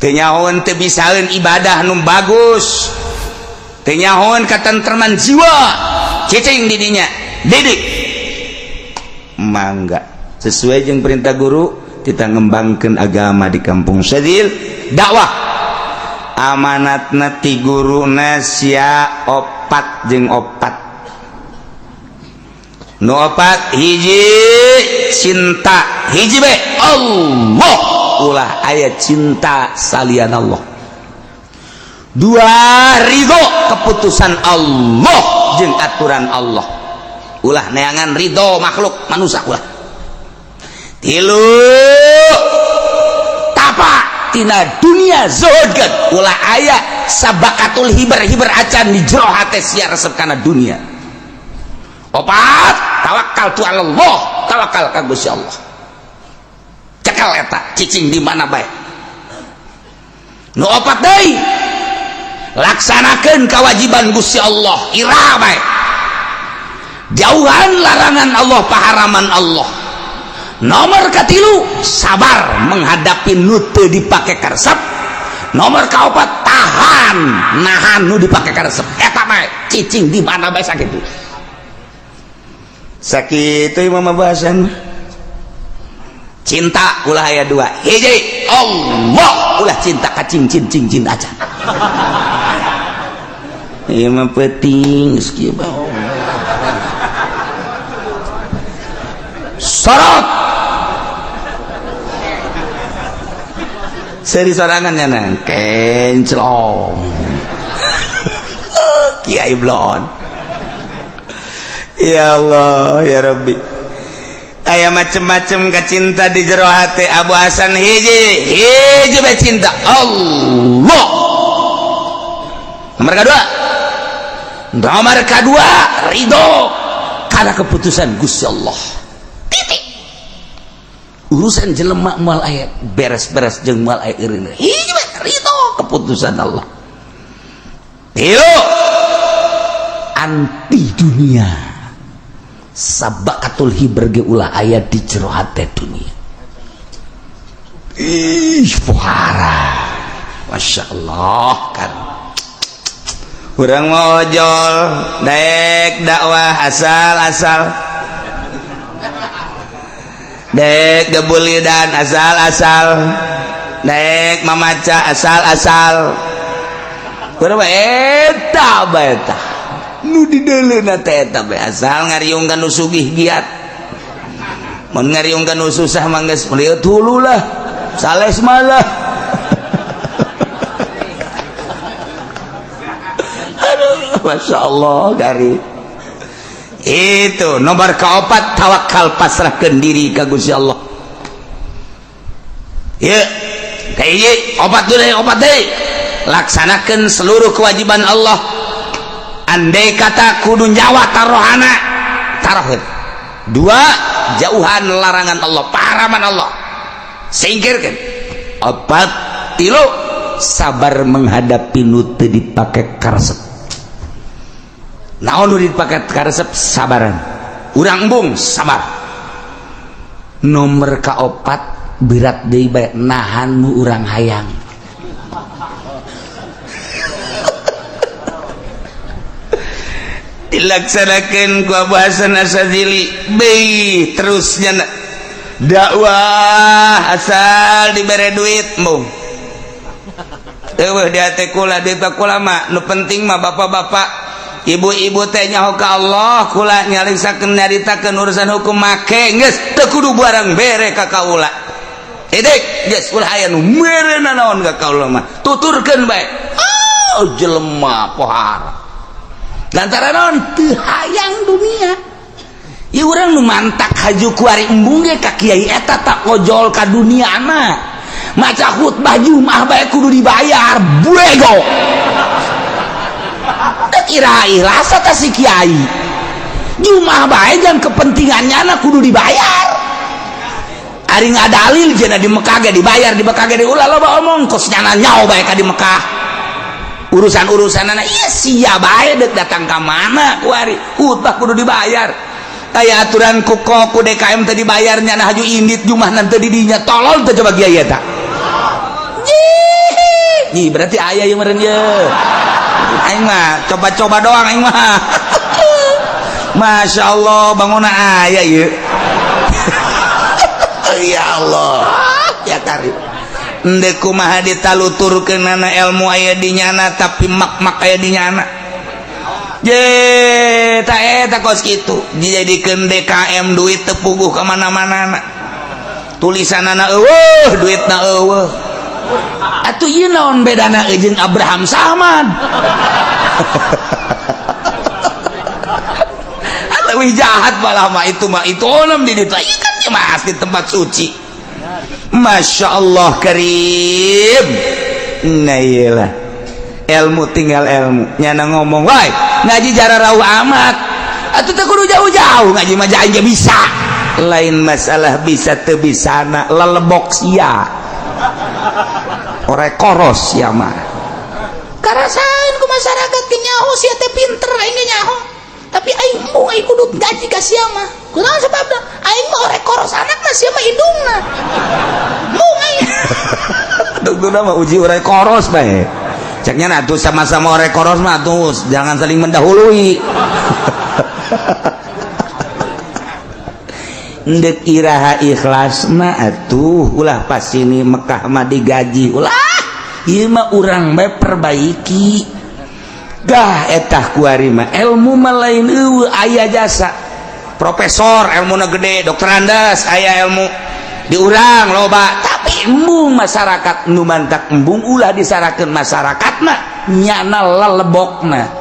Teu nyahoeun teu bisaeun ibadah nu bagus, teu nyahoeun katentreman jiwa, cicing di dinya didik. Mangga sesuai jeung perintah guru, kita ngembangkan agama di kampung Sadil. Dakwah amanatna ti guruna sia opat jeung opat. Nu opat, hiji cinta, hiji be Allah, ulah aya cinta salian Allah. Dua, ridho keputusan Allah jeung aturan Allah, ulah neangan ridho makhluk manusia, ulah. Tilu, tapa tina dunia, zuhudkeun, ulah aya sabakatul hiber hiber acan di jero hate sia resep kana dunia. Opat, tawakal tu Allah, tawakal ka Gusti Allah. Cekal eta cicing di mana bae. Nu opat deui, laksanakeun kewajiban Gusti Allah ira bae, jauhan larangan Allah, paharaman Allah. Nomor katilu, sabar menghadapi nu teu dipake karesep. Nomor kaopat, tahan nahan nu dipake karesep. Eta bae cicing di mana bae. Sakitu sakitu imam bahasan. Cinta ulah aya dua, hiji Allah, ulah cinta ka cincin cincin aja. Ieu mah penting geus kieu bae. Sorot seri sorangan nya nang kenclong Kiai blon. Ya Allah ya Rabbi, aya macem-macem kacinta di jero hati Abu Hasan. Hiji hiji bae cinta Allah. Nomor kedua, nomor kedua, ridho karena keputusan Gusti Allah, titik. Urusan jelema moal aya beres-beres jeung moal aya eureun, hiji bae ridho keputusan Allah. Tilu, anti dunia, sabakatul hiber ge ulah aya di jero hate dunia. Ih, pohara, Masya Allah. Kan urang mau ojol daek dakwah asal-asal, dek gebulidan asal-asal, dek mamaca asal-asal. Urang mah eta bae tah nu dideuleuna teh, eta bae, asal ngariung nu sugih giat. Mun ngariung nu susah mah geus meliut hulu lah, sales malah. Aduh, Masya Allah. Dari itu nomor keopat, tawakal, pasrahkan diri ka Gusti Allah. Ya kayak opat dulu, opat deh, laksanakan seluruh kewajiban Allah. Andai kata kudu nyawa tarohana, tarohkeun. Dua, jauhan larangan Allah, paharaman Allah, singkirkan. Opat, tilu, sabar menghadapi nu teu dipake karesep. Naon nu dipake karesep? Sabaran urang embung, sabar. Nomor kaopat, berat deui bae, nahan nu urang hayang. Dilaksanakan ku Abu Hasan Asy-Syadzili bei terusnya dakwah asal dibere duit embung. Eueuh di hate kula duit kula mah. Nu penting mah bapak-bapak, ibu-ibu teh nyaho ka Allah. Kula nyalingsakeun, nyaritakeun urusan hukum make geus teu kudu barang bere ka kaula, titik. Geus ulah aya nu mere nanaon ka kaula mah, tuturkeun bae. Oh, jelema pohara lantaran naon? Teu hayang dunia. Ieu urang nu mantak haju kuari embung ge ka kiai eta tak ojol ka dunia mah. Maca khutbah Jumat bae kudu dibayar, bego. Teu kira ikhlas ta si kiai. Jumat bae jangan kepentingannya anak kudu dibayar. Ari ngadalil jena di Mekah ge dibayar, di Mekah ge diulah loba omong, kos nyana nyaho bae ka di Mekah. Urusan-urusan anak iya sia bae dek datang ka mana kuari khutbah kudu dibayar. Aya aturan ku ku DKM teh dibayar, nyana haju indit Jumat nanti di dinya, tolol teh coba kiai eta. Ih, berarti aya yang meureun ye. Aing mah coba-coba doang aing mah. Masya Allah, bangun aya ieu. Ya Allah, ya karim. Endek kumaha ditaluturkeunana ilmu aya di nyana, tapi mak-mak aya di nyana. Je, tak eta kos kitu. Dijadikeun DKM, duit teu puguh ka mana-mana. Tulisanana eueuh, duitna eueuh. Atuh ieu naon bedana jeung Abraham Samad? Lebih jahat malah mah itu mah, itu onam di ditu. Ieu kan mah asli tempat suci. Masya Allah karim. Nah, iyalah ilmu tinggal ilmu. Nyana ngomong woi, ngaji jara rauh amat atuh, teu kudu jauh-jauh ngaji mah aja bisa. Lain masalah bisa teu bisana, lelebok sia, ore koros sia mah. Karasain ku masyarakat ge nyaho sia teh pinter, aing ge nyaho, tapi aing embung, aing kudu gaji ka sia mah. Kunaon sebabna? Aing mah ore koros anakna, sia mah indungna, embung aing. Dugtuna mah uji ore koros bae. Ceknya nah tuh sama-sama ore koros mah tuh jangan saling mendahului. Ndek iraha ikhlas mah atuh, ulah pas ini Mekah mah digaji, ulah ieu mah urang bae perbaiki. Gah etah kuari mah ilmu mah lain eueuh, aya jasa profesor ilmuna gede, dokter Andas aya ilmu di urang loba, tapi embung masyarakat. Nu mantak embung, ulah disarakeun masyarakat mah, nyana lelebokna.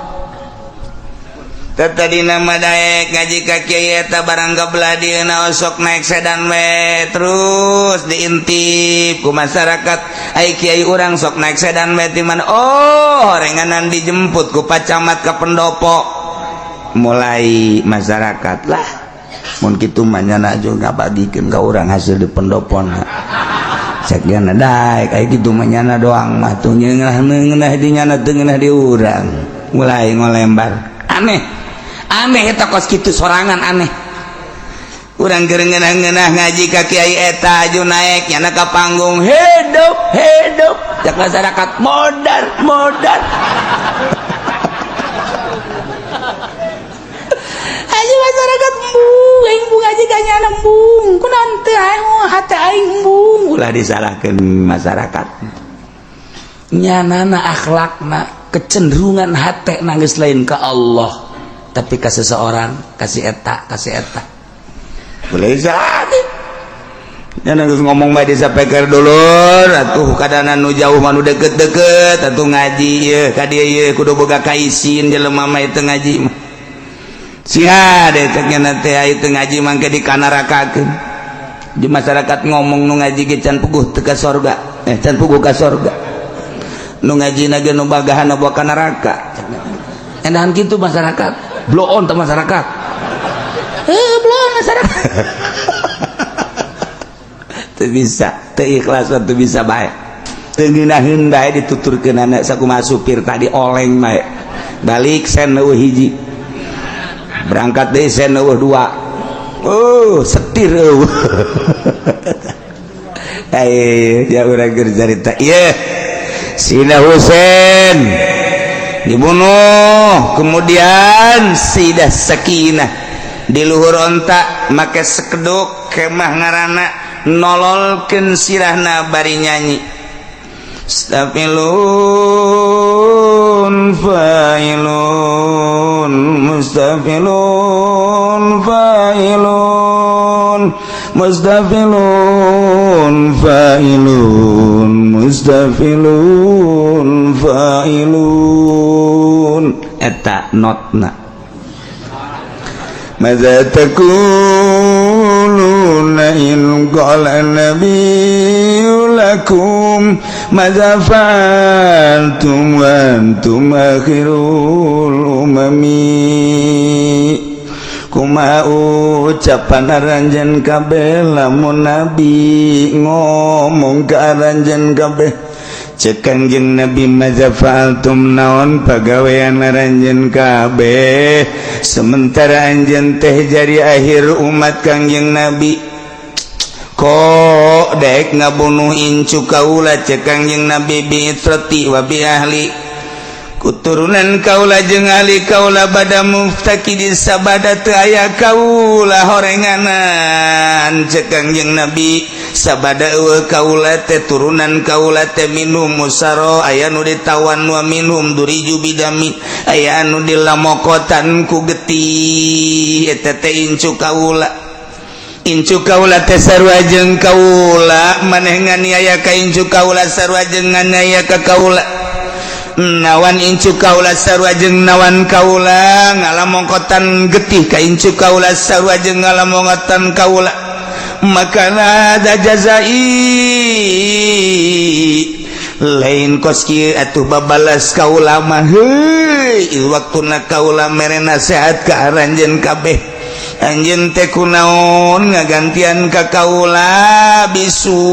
Tadi nama daek ngaji ka kiai eta barang kebelah dieuna osok naik sedan we, terus diintip ku masyarakat, ai kiai urang sok naik sedan we ti mana? Oh, horenganan dijemput ku Pak Camat ke pendopo. Mulai masyarakat lah, mun kitu mah nyana juga bagikeun ka urang hasil di pendopona. Cek nyana daek ai kitu mah, nyana doang mah tuh ngeunah ngeunah di nyana, teu ngeunah di urang. Mulai ngolembar aneh aneh eta kos kitu sorangan aneh. Urang keur ngeunah-ngeunah ngaji ka kiai eta aju naik nyana ka panggung, hidup hidup, cek masyarakat modar modar. Aja masyarakat embung, aing embung aja ka nyana, embung kunaon teu aing hate aing embung. Ulah disalahkeun masyarakat, nyanana akhlakna, kecenderungan hate nangis lain ke Allah tapi ke seseorang, kasih eta kasih eta boleh jadi. Nyana geus ngomong bae disapeker dulur atuh, kadana nu jauh mah nu deket-deket atuh ngaji ieu ka dieu ieu kudu boga kaisin jelema mah itu ngaji mah. Sia deh cek nyana teh, aya teu ngaji mangke dikanarakakeun. Di masyarakat ngomong nu ngaji ge can puguh teu ka sorga, eh, can puguh ka sorga, nu ngaji na ge nu bagahan bawa ka neraka. Endahan kitu masyarakat, blow on teh masyarakat, eh, blow on masyarakat. Teu bisa, teu ikhlas, teu bisa bae, teu ngeunaheun bae dituturkeun anak. Sakumaha supir tadi oleng bae, balik sen eueuh hiji, berangkat deui sen eueuh dua, oh setir eueuh. Eh, ya urang keur carita ieu Sina Husain dibunuh, kemudian Sayyidah Sakinah di luhur onta make sekeduk kemah ngarana, nololkeun sirahna bari nyanyi Mustafilun fa'ilun mustafilun fa'ilun mustafilun fa'ilun mustafilun fa'ilun. Eta notna. ماذا تقولون إن قال النبي لكم ماذا فعلتم وأنتم آخر الأمم؟ Kumaha ucapan aranjeun kabeh lamun nabi ngomong ka aranjeun kabeh? Cek Kangjeng Nabi, "Maza fa'altum?" Naon pagawean aranjeun kabeh sementara anjeun teh jadi akhir umat Kangjeng Nabi? Kok dek ngabunuh incu kaula? Cek Kangjeng Nabi. Bi itrati wa bi ahli, kuturunan kaula jeung ahli kaula. Bada muftaqidi, sabada teu aya kaula horenganan, cek Kangjeng Nabi. Sabada euweuh kaula teh, turunan kaula teh, minhum usaro, aya nu ditawan, wa minhum duriju bidami, aya anu dilamokotan ku getih. Eta teh incu kaula. Incu kaula teh sarua jeung kaula. Maneh nganiaya ka incu kaula, sarua jeung nganiaya ka kaula. Nawan incu kaula, sarua jeung nawan kaula. Ngalamongkotan getih ka incu kaula, sarua jeung ngalamongkotan kaula. Maka ada jazai lain kos kieu atuh babalas kaula mah. Heuy, waktuna kaula mere nasihat ka aranjeun kabeh. Anjeun teh kunaon ngagantian ka kaula bisuin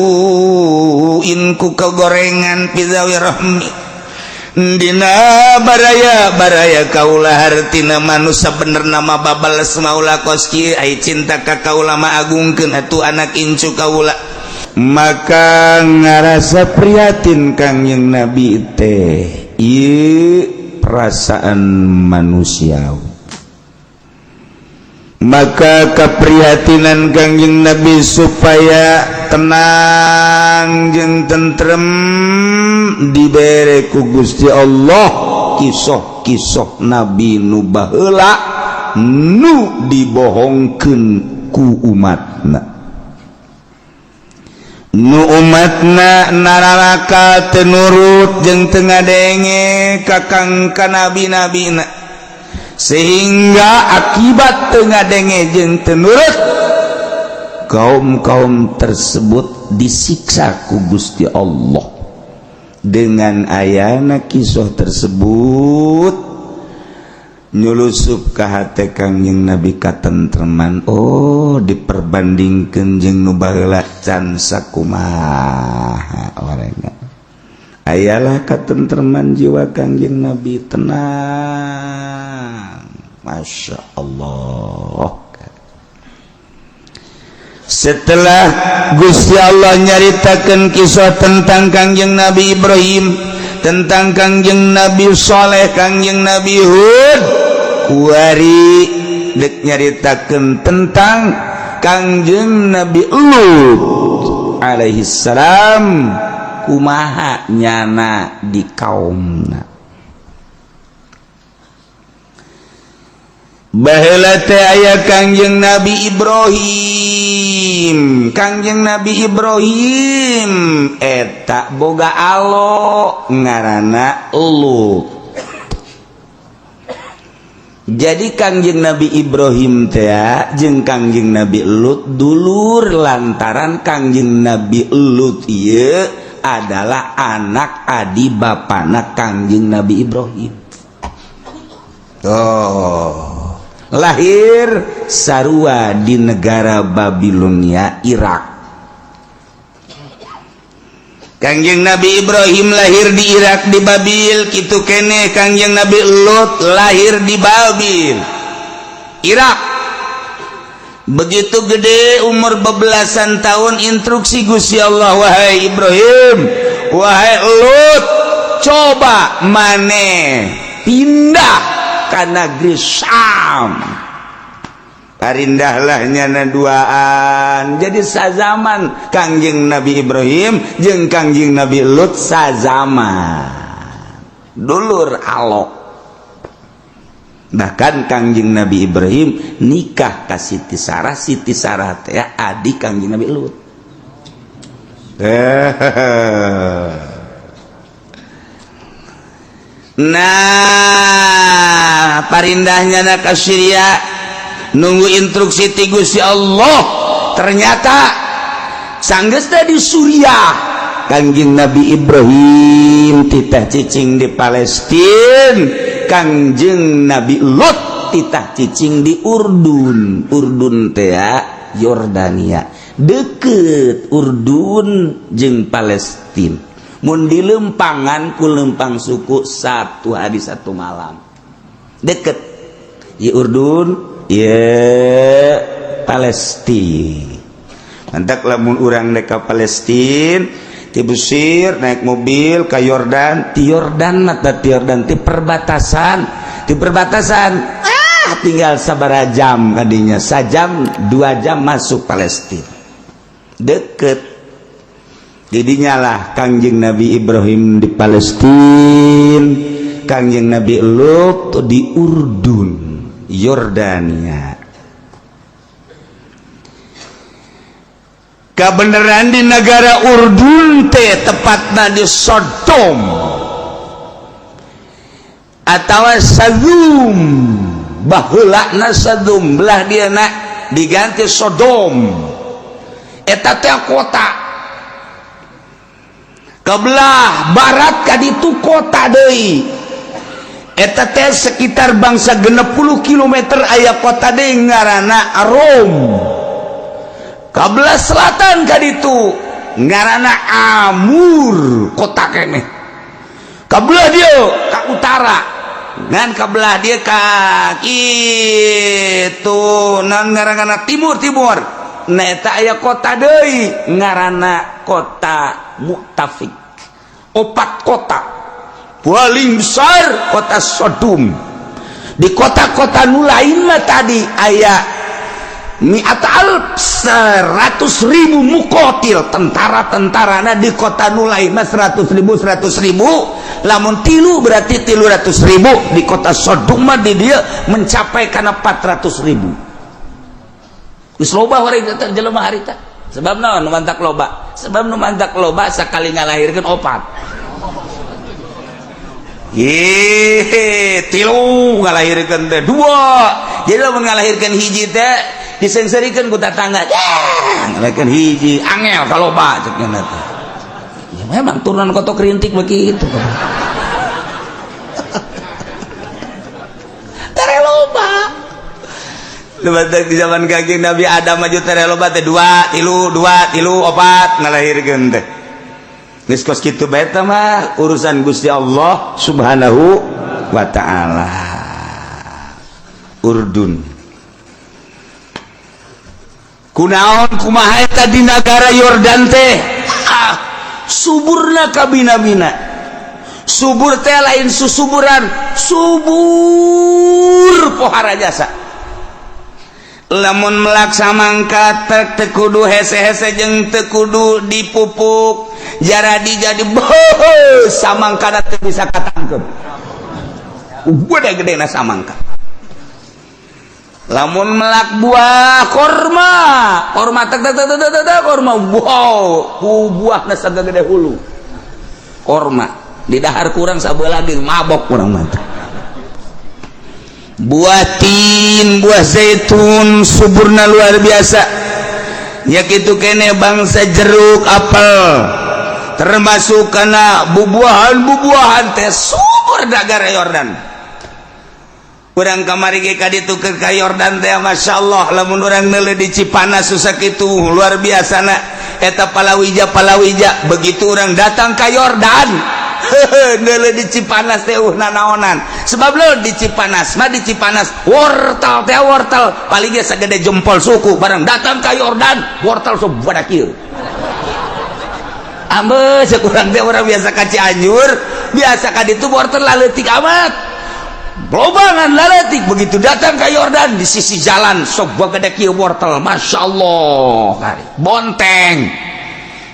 ku kegorengan fi dzawi rahmi dina baraya baraya kaula? Hartina manusia bener nama babales maula kos kieu. Ai cinta ka kaula mah agungkeun atuh anak incu kaula. Maka ngarasa prihatin Kangjeng Nabi teh. Ieu perasaan manusia. Maka keprihatinan Kangjeng Nabi supaya tenang jeung tentrem, dibere ku Gusti Allah kisah-kisah Nabi nu baheula nu dibohongkeun ku umatna, nu umatna nararaka teu nurut jeung teu ngadenge kakang ka nabi-nabina, sehingga akibat teu ngadenge jeung teu nurut, kaum-kaum tersebut disiksa ku Gusti Allah. Dengan ayana kisah tersebut nyulusup ka hate Kangjeng Nabi katentreman. Oh, diperbandingkeun jeung nu baheula can sakumaha orangna, ayalah katentreman jiwa Kangjeng Nabi, tenang. Masya Allah, setelah Gusti Allah nyaritakan kisah tentang Kangjeng Nabi Ibrahim, tentang Kangjeng Nabi Soleh, Kangjeng Nabi Hud, kuari dek nyaritakan tentang Kangjeng Nabi Lut alaihi salam, kumaha nyana di kaumna. Baheula teh aya Kangjeng Nabi Ibrahim. Kangjeng Nabi Ibrahim eta boga alo ngaranna Lut. Jadi Kangjeng Nabi Ibrahim teh jeung Kangjeng Nabi Lut dulur, lantaran Kangjeng Nabi Lut ieu adalah anak adi bapana Kangjeng Nabi Ibrahim. Oh, lahir sarua di negara Babilonia, Irak. Kangjeng Nabi Ibrahim lahir di Irak, di Babil kitu kene. Kangjeng Nabi Lut lahir di Babil, Irak. Begitu gede, umur bebelasan tahun, instruksi Gusti Allah, "Wahai Ibrahim, wahai Lut, coba maneh pindah ke negeri Syam." Parindahlah nyana duaan. Jadi sazaman Kangjeng Nabi Ibrahim jeung Kangjeng Nabi Lut, sazaman, dulur alok. Bahkan Kangjeng Nabi Ibrahim nikah ka Siti Sarah. Siti Sarah teh adik Kangjeng Nabi Lut. Nah, parindahnya na ka Syria, nunggu instruksi ti Gusti Allah. Ternyata sanggeus di Suriah, Kangjeng Nabi Ibrahim titah cicing di Palestina, Kangjeng Nabi Lut titah cicing di Urdun. Urdun teh Yordania, deket Urdun jeung Palestina. Mun dilempangan ku lempang suku, satu hari satu malam deket ya Urdun ya Palestina. Mantak lamun urang dek ka Palestina ti Mesir naik mobil ke Yordan, ti Yordan mata ti Yordan ti perbatasan ah tinggal sabaraha jam kadinya, sajam 2 jam masuk Palestina, deket. Jadinya lah Kangjeng Nabi Ibrahim di Palestina, Kangjeng Nabi Lut di Urdun, Yordania. Kebenaran di negara Urdun teh tepatnya di Sodom atau Sadum. Baheulana Sadum, belah dia nak diganti Sodom. Eta teh kota kebelah barat ka ditu, kota deui eta teh sekitar bangsa 60 km aya kota deui ngaranna Rom. Kabelah selatan ka ditu ngaranna Amur, kota keneh. Kabelah dia ka utara ngan kabelah dia ka kitu nan ngaranna timur timur. Nah, eta aya kota deui ngaranna kota Muktafik. Opat kota paling besar kota Sodom. Di kota-kota nu lain mah tadi aya mi'at alf, 100.000 mukotil, tentara-tentara. Nah, di kota nu lain mah 100.000, 100.000, lamun tilu berarti 300.000. Di kota Sodom mah di dia mencapai karena 400.000. Geus loba warga jelema harita. Sebab naon nu mantak loba? Sebab nu mantak loba sakali ngalahirkeun opat. Ih, tilu ngalahirkeun teh dua. Jadi lamun ngalahirkeun hiji teh disengserikan ku tetangga. Ya, ngalahirkeun hiji angel kaloba cek nya teh. Ya memang turunan kotok rintik begitu. Tere loba. Lu di zaman Kangjeng Nabi Adam maju tere loba teh, dua, tilu, dua, tilu, opat ngalahirkeun teh. Geus kos kitu bae mah urusan Gusti Allah Subhanahu wa taala. Urdun. Kunaon kumaha eta di negara Yordan teh? Ah, suburna kabina-bina. Subur teh lain susuburan, subur pohara jasa. Lamun melak samangka teu kudu hese-hese jeung teu kudu dipupuk, jaradi jadi boh samangka teu bisa katangkep. Gede gede na samangka. Lamun melak buah korma, korma tek tek tek tek tek korma, wow, ku buahna sagede hulu. Korma di dahar kurang sabelah lagi mabok kurang mantap. Buah tin, buah zaitun suburna luar biasa. Ya kitu kene bangsa jeruk, apel, termasuk karena bubuahan-bubuahan teh subur negara Yordan. Urang kamari ge ka ditu ke Yordan teh, Masya Allah, lamun urang neuleuh di Cipanas susah kitu luar biasa na eta palawija palawija. Begitu urang datang ke Yordan, neuleuh di Cipanas teh nanaonan, sebab lo di Cipanas mah, di Cipanas wortel teh wortel paling ge sagede jempol suku. Barang datang ke Yordan, wortel sok badak kieu. Ambe sekurang teh orang biasa ka Cianjur, biasa ka ditu wortel laleutik amat, lobangan laletik. Begitu datang ke Yordan, di sisi jalan sok gede kieu wortel, Masya Allah kari bonteng.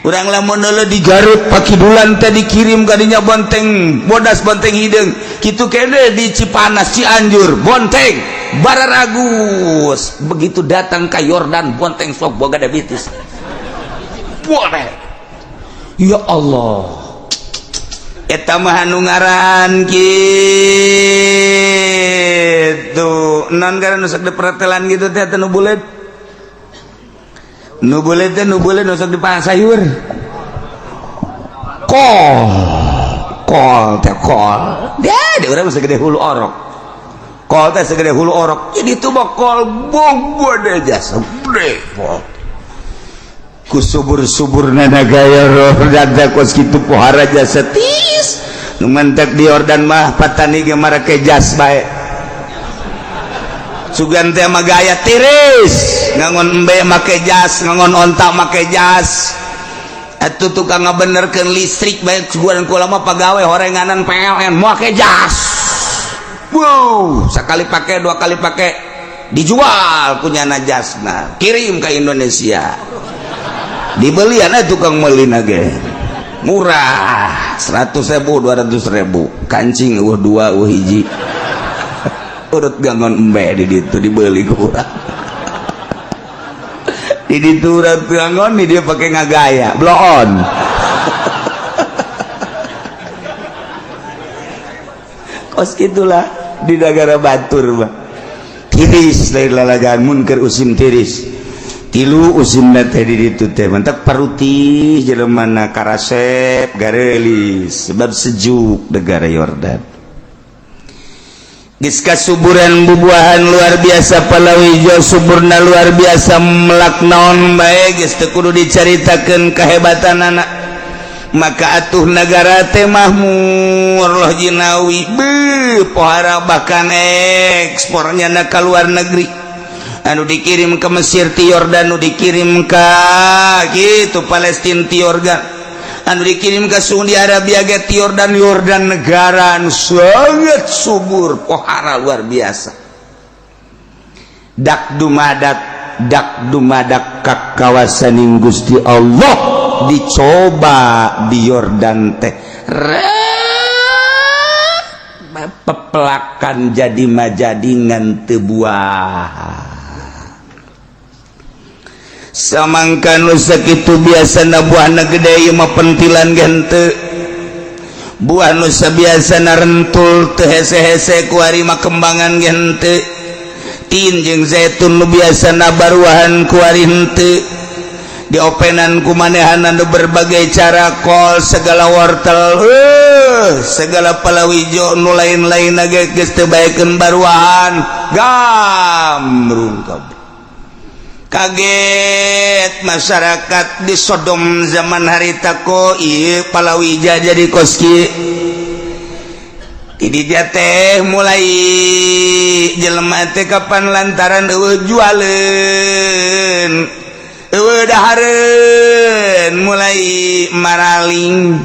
Urang lamun neuleuh di Garut pakidulan teh dikirim kadinya bonteng bodas, bonteng hideung. Kitu kene di Cipanas, Cianjur, bonteng bararagus. Begitu datang ke Yordan, bonteng sok boga diabetes. Boleh ya Allah, eta mah anu ngaran kitu non ngaran nu sok dipertelan gitu teh, nu buleud, nu buleud teh, nu buleud nu sok dipakai sayur, kol kol teh, kol dia di urang segede hulu orok. Kol teh segede hulu orok, jadi itu mah kol bom jasa gede kol ku subur-subur nagara Yordan teh kos kitu pohara jasa tis. Nu mantek di Yordan mah patani ge marake jas bae. Sugan teh mah gaya tiris, ngangon embe make jas, ngangon onta make jas. Atuh tukang ngabenerkeun listrik bae sugan kula mah pagawe horenganan PLN make jas. Wow, sekali pakai, dua kali pakai, dijual punya jasna, kirim ke Indonesia, dibelian tukang meuli ge murah, 100.000, 200.000 kancing. Dua hiji urut gangon embe di ditu dibeli ku urang di ditu. Urut gangon di dia pakai ngagaya bloon. Kos gitulah di negara batur mah, tiris lain lalagan mun keur usim tiris. Tilu usim teh di ditu teh mentak paruti jelema karasep garelis sebab sejuk negara Yordan. Geus kasuburan bubuahan luar biasa, palawijo suburna luar biasa, melak naon bae geus teu kudu dicaritakeun kehebatan anak. Maka atuh negara teh mahmur loh jinawi, beuh, pohara, bahkan ekspornya na ka luar negeri, anu dikirim ke Mesir ti Yordan, anu dikirim ka gitu Palestina ti Yordan, anu dikirim ke Saudi Arabia ge ti Yordan. Yordan negara anu sangat subur, pohara luar biasa. Dak dumadak dak dumadak ka kawasaning Gusti Allah dicoba di Yordan teh pepelakan jadi majadi ngan teu buah. Samangka nu sakitu biasana buahna gede, ieu mah pentilan gente. Buah nu sabiasana rentul teu hese-hese, kuari mah kembangan gente. Tin jeung zaitun nu biasana baruahan, kuari henteu. Diopenan ku manehanan berbagai cara, kol segala, wortel, segala palawijo nu lain-lain ge geus teu baekeun baruahan, gamrung kabeh. Kaget masyarakat di Sodom zaman harita, ko ieu palawija jadi kos kieu. Di dia teh mulai jelema teh kapan lantaran eueuh jualeun, eueuh dahareun, mulai maraling.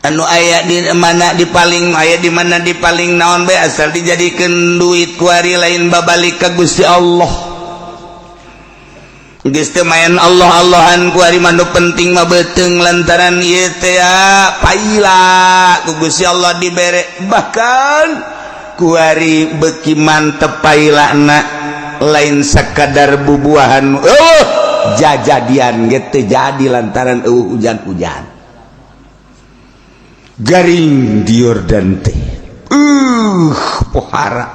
Anu aya di mana dipaling, aya di mana dipaling, naon bae asal dijadikeun duit. Kuari lain babalik ka Gusti Allah, geus teu main Allah Allahan kuari mah, nu penting mah beuteung. Lantaran ieu teh paila ku Gusti Allah dibere, bahkan kuari beuki mantep pailana, lain sakadar bubuahan, oh jajadian ge teu jadi lantaran eueuh hujan-hujan, garing di Yordan teh. Pohara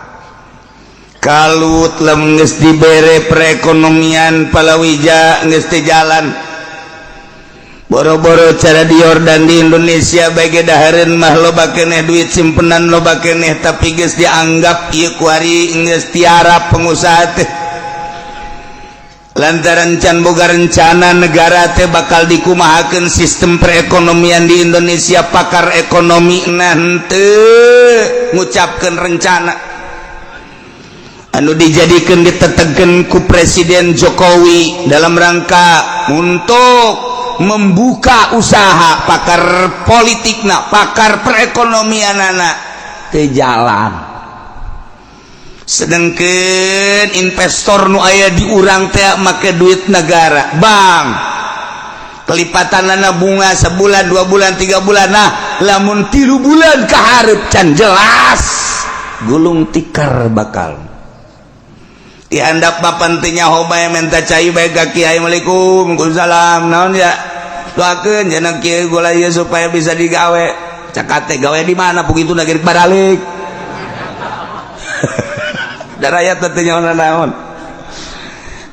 kalut. Lamun geus dibere perekonomian palawija geus teu jalan, boro-boro cara di Yordan, di Indonesia bae dahareun mah loba keneh, duit simpenan loba keneh, tapi geus dianggap ieu kuari geus tiara pengusaha teh lantaran can boga rencana negara teh bakal dikumahakeun sistem perekonomian di Indonesia. Pakar ekonomi nanti ngucapkeun rencana anu dijadikan, ditetegan ku Presiden Jokowi dalam rangka untuk membuka usaha. Pakar politikna, pakar perekonomian anak ke jalan, sedangkan investor nu aya di urang teh make duit negara, bank, kelipatan nana bunga sebulan, 2 bulan, 3 bulan. Nah, lamun 3 bulan kaharep can jelas, gulung tikar bakal dihandap. Papan teh nyaho bae, minta cai bae ka kiai. "Assalamualaikum." "Waalaikumsalam." "Naon ya?" "Doakeun jangan kiai gula ieu supaya bisa digawe." Cakate, "Gawe di mana?" Begitu lagi baralik da rakyat teh nyaho naon.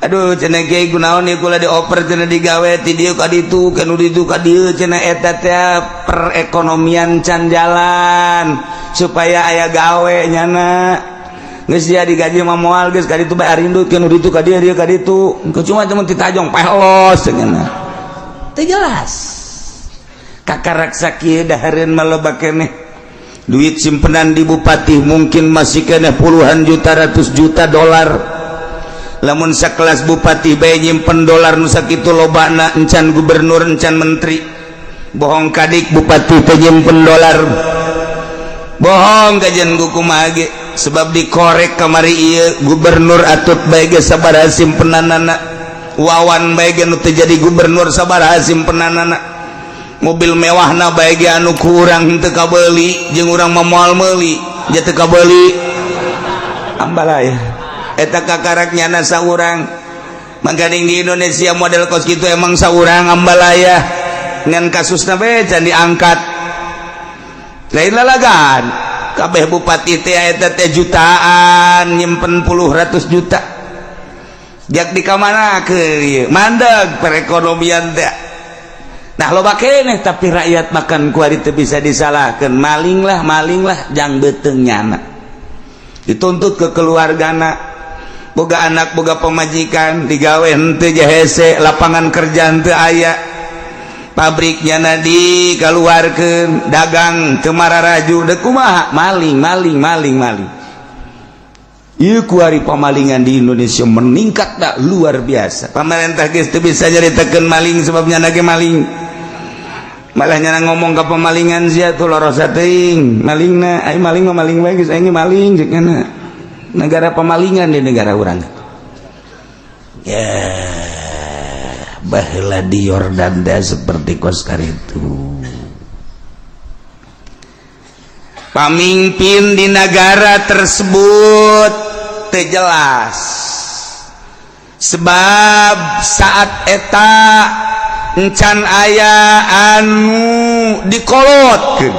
"Aduh," cenah, "kiai, kunaon ieu kula dioper cenah digawe ti dieu ka ditu, ka nu ditu ka dieu." Cenah eta teh perekonomian can jalan supaya aya gawe nyana. Geus dia digaji mah moal, geus ka ditu bae arindut, ka nu ditu ka dieu, dieu ka ditu, cuma cuma titajong pelos cenah. Teu jelas kakarak sakieu dahareun mah loba keneh. Duit simpenan di bupati mungkin masih kena puluhan juta, ratus juta dolar. Lamun sekelas bupati bae nyimpen dolar nu sakitu lobana, encan gubernur, encan menteri. Bohong kadik bupati teh nyimpen dolar, bohong kajian kumaha ge, sebab dikorek kamari ieu gubernur Atut bae ge sabaraha simpenanana, Wawan bae ge nu teu jadi gubernur sabaraha simpenanana, mobil mewahna bae ge anu ku urang teu kabeuli, jeung urang mah moal meuli ja teu kabeuli. Ambalaya eta kakarak nyana saurang. Mangkaning di Indonesia model kos kitu emang saurang ambalaya, ngan kasusna bae can diangkat, lain lalagan. Kabeh bupati teh eta teh jutaan nyimpen, puluh ratus juta. Jak di kamana ke mandeg perekonomian teh. Nah, loba keneh, tapi rakyat makan kuari teu bisa disalahkan. Maling lah, maling lah, jang beuteung nyana dituntut ke keluargana. Boga anak, boga pemajikan, digawe henteu hese, lapangan kerja henteu aya, pabriknya na dikeluarkan, dagang teu mararaju, dek kumaha? Maling, maling, maling, maling. Ieu kuari pemalingan di Indonesia meningkat tak luar biasa. Pemerintah geus teu bisa nyaritakeun maling, sebabnya ge maling. Malah nyana ngomong ke pemalingan, sia tuh lorosa teuing malingna. Ai maling mah maling bae, geus aing maling ceuk. Negara pemalingan di negara urang ya. Baheula di Yordan teh seperti kos itu. Pamimpin di negara tersebut teu jelas, sebab saat eta encan aya anu dikolotkeun,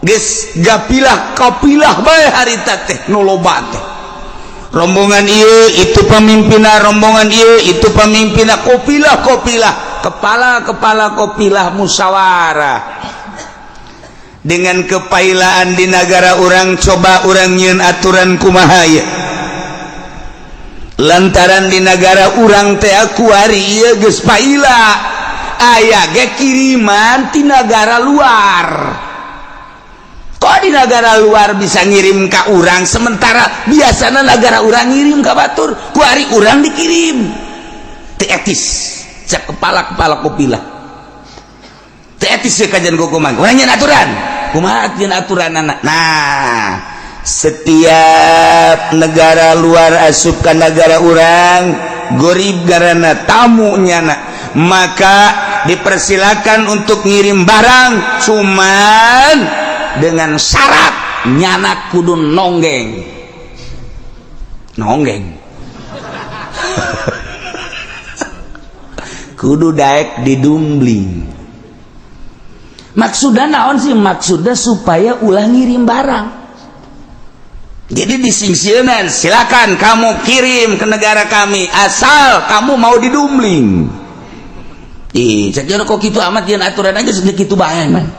geus gapilah kapilah bae harita teh. Nu loba teh rombongan ieu itu pemimpinna, rombongan ieu itu pemimpinna, kopilah kopilah, kepala kepala kopilah musyawarah. Dengan kepailaan di negara urang, coba urang nyieun aturan kumaha ya, lantaran di negara urang teh kuari ieu geus paila, aya ge kiriman ti negara luar. Kok di negara luar bisa ngirim ka urang, sementara biasanya negara urang ngirim ka batur? Kuari urang dikirim, teu etis cek kepala-kepala kopilah. Teu etis ya kajian kumaha urang nyieun aturan, kumaha nyieun aturan anak. Nah, setiap negara luar asup ka negara urang, gorib karena tamu nyana, maka dipersilakan untuk ngirim barang, cuman dengan syarat nyana kudu nonggeng nonggeng, kudu daek didumbling. Maksudnya naon sih? Maksudnya supaya ulah ngirim barang. Jadi disingsieunan, silakan kamu kirim ke negara kami asal kamu mau didumbling. Ih, cek kok gitu amat jeung aturan aja segitu bae man.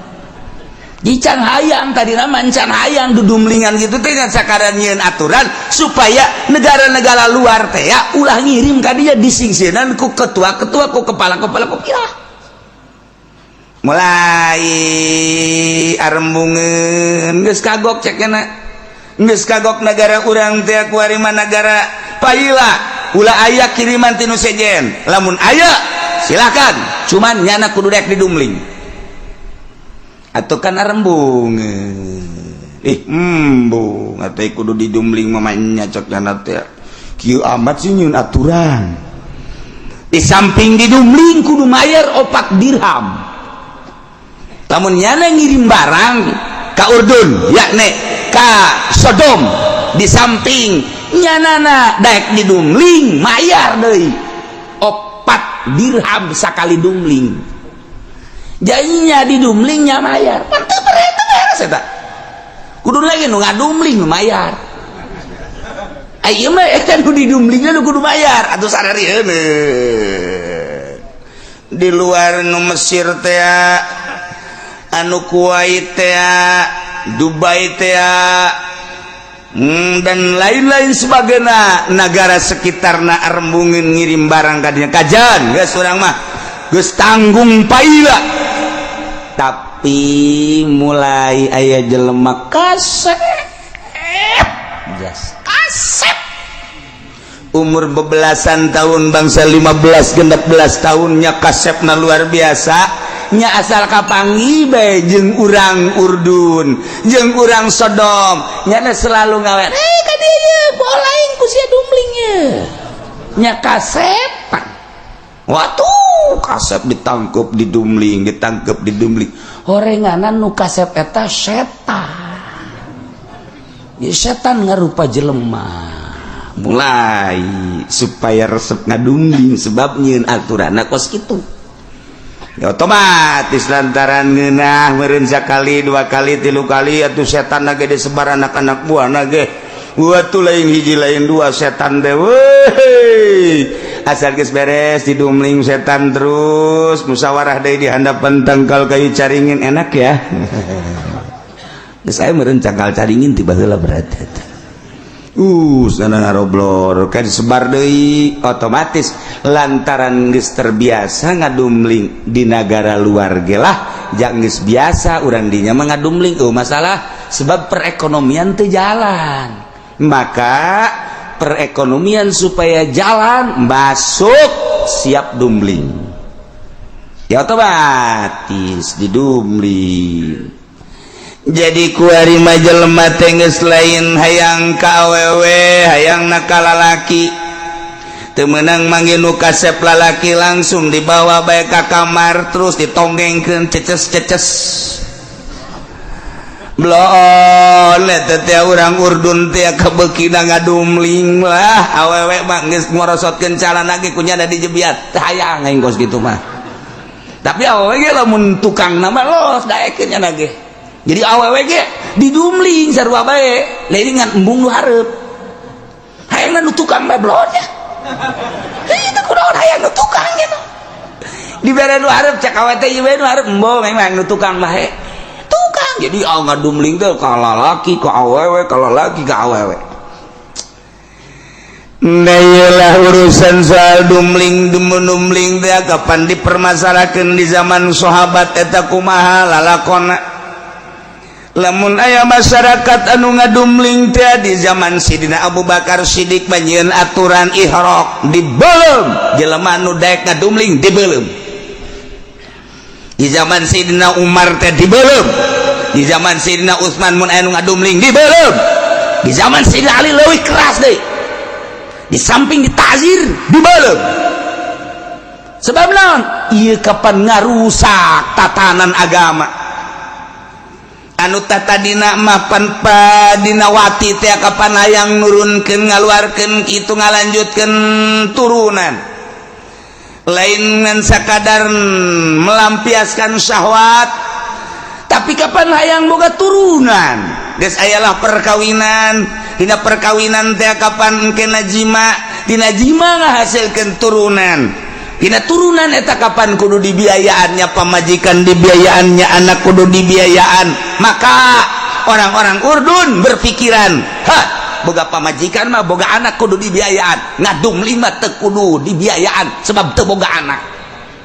Di can hayang tadi nama, can hayang dudumlingan gitu teh, sakaran nyieun aturan supaya negara-negara luar teh ya ulah ngirim ka dia. Disingsieunan ku ketua-ketua, ku kepala-kepala kopilah. Mulai arembungeun, geus kagok cek na, geus kagok negara urang teh kuari mah negara paila, ulah aya kiriman ti nu sejen. Lamun aya silakan, cuman nyana kudu rek didumling atau kan arembung. Ih, embung atau kudu didumling mamanya cek nyana teh. Kieu amat sih nyieun aturan? Di samping didumling kudu mayar 4 dirham lamun nyana ngirim barang ka Urdun, yakni ka Sodom. Di samping nyanana daek didumling, mayar deui 4 dirham sakali dumling. Jadinya didumlingnya mayar, mantep beres eta. Kudu lagi nu ngadumling nu mayar. Ai ieu mah eta nu didumlingna nu kudu mayar atuh sararieun. Di luar nu Mesir teh, anu Kuwait teh, Dubai teh, dan lain-lain sebagainya, negara sekitarna arembungin ngirim barang kadinya. Kajan geus urang mah geus tanggung paila. Tapi Tapi mulai aya jelema kasep jas kasep umur bebelasan tahun, bangsa 15 16 tahunnya, kasepna luar biasa nya. Asal kapanggih bae jeung urang Urdun jeung urang Sodom nya, selalu ngawet, "Eh, ka dieu bola aing ku sia dumling nya." Nya kasepan. Waktu kasep ditangkep, didumling, ditangkep, didumling, horenganan nu kasep eta setan ya, setan ngarupa jelema, mulai supaya resep ngadumling sebab nyieun aturan kos kitu ya. Otomatis lantaran ngeunah meureun sakali, dua kali, tilu kali, atuh setan ge disebar anak-anak buah ge. Waktu lain hiji, lain dua setan teh. Weh, asal geus beres didumling setan, terus musyawarah deui di handapan tangkal kayu caringin. Enak ya. Saya meureun cangkal caringin tiba heula, berarti sana ngaroblor kan disebar deui. Otomatis lantaran geus terbiasa ngadumling di negara luar ge lah, jang geus biasa urang dinya mah ngadumling, oh masalah, sebab perekonomian teu jalan. Maka perekonomian supaya jalan, masuk siap dumling ya, otomatis didumling. Jadi kuari mah jelema teh geus lain hayang ka awewe, hayang na ka lalaki. Teu meunang manggih nu kasep lalaki, langsung dibawa bae ka kamar, terus ditonggengkeun, ceces-ceces bloon. Eta teh urang Urdun teh kabeukina ngadumling lah. Awewe mah geus ngorosotkeun calana ge kunyana dijebiat, teu hayang aing kos kitu mah. Tapi awewe ge lamun tukang nama los daekeun nya ge. Jadi awewe ge didumling sarua bae, lain ngan embung nu hareup, hayangna nu tukang bae bloon nya. Heuh, itu kunaon hayang nu tukang gitu dibere nu hareup? Cek awewe teh, ieu nu hareup embung, memang nu tukang bae tukang. Jadi ah, ngadumling teh ka lalaki ka awewe, ka lalaki ka awewe. Nah, iyalah urusan soal dumling dumling teh kapan dipermasalahkan di zaman sahabat eta kumaha lalakona. Lamun aya masyarakat anu ngadumling teh di zaman Sidina Abu Bakar Siddiq nyieun aturan ihraq, dibeuleum jelema anu daek ngadumling, dibeuleum. Di zaman Sidina Umar teh dibeuleum. Di zaman Sidina Utsman mun aya nu ngadumling, dibeuleum. Di zaman Sidina Ali leuwih keras deui, di samping ditazir, dibeuleum. Sebab naon? Ieu kapan ngarusak tatanan agama anu tadina mapan padinawati teh, kapan hayang nurunkeun, ngaluarkeun kitu, ngalanjutkeun turunan, lain ngan sakadar melampiaskan syahwat, tapi kapan hayang boga turunan. Geus ayalah perkawinan, dina perkawinan teh kapan engkena jima, dina jima ngahasilkeun turunan, dina turunan eta kapan kudu dibiayaannya pamajikan, dibiayaannya anak, kudu dibiayaan. Maka orang-orang Urdun berpikiran, ha, boga pamajikan mah, boga anak, kudu dibiayaan. Ngadumling mah teu kudu dibiayaan sebab teu boga anak.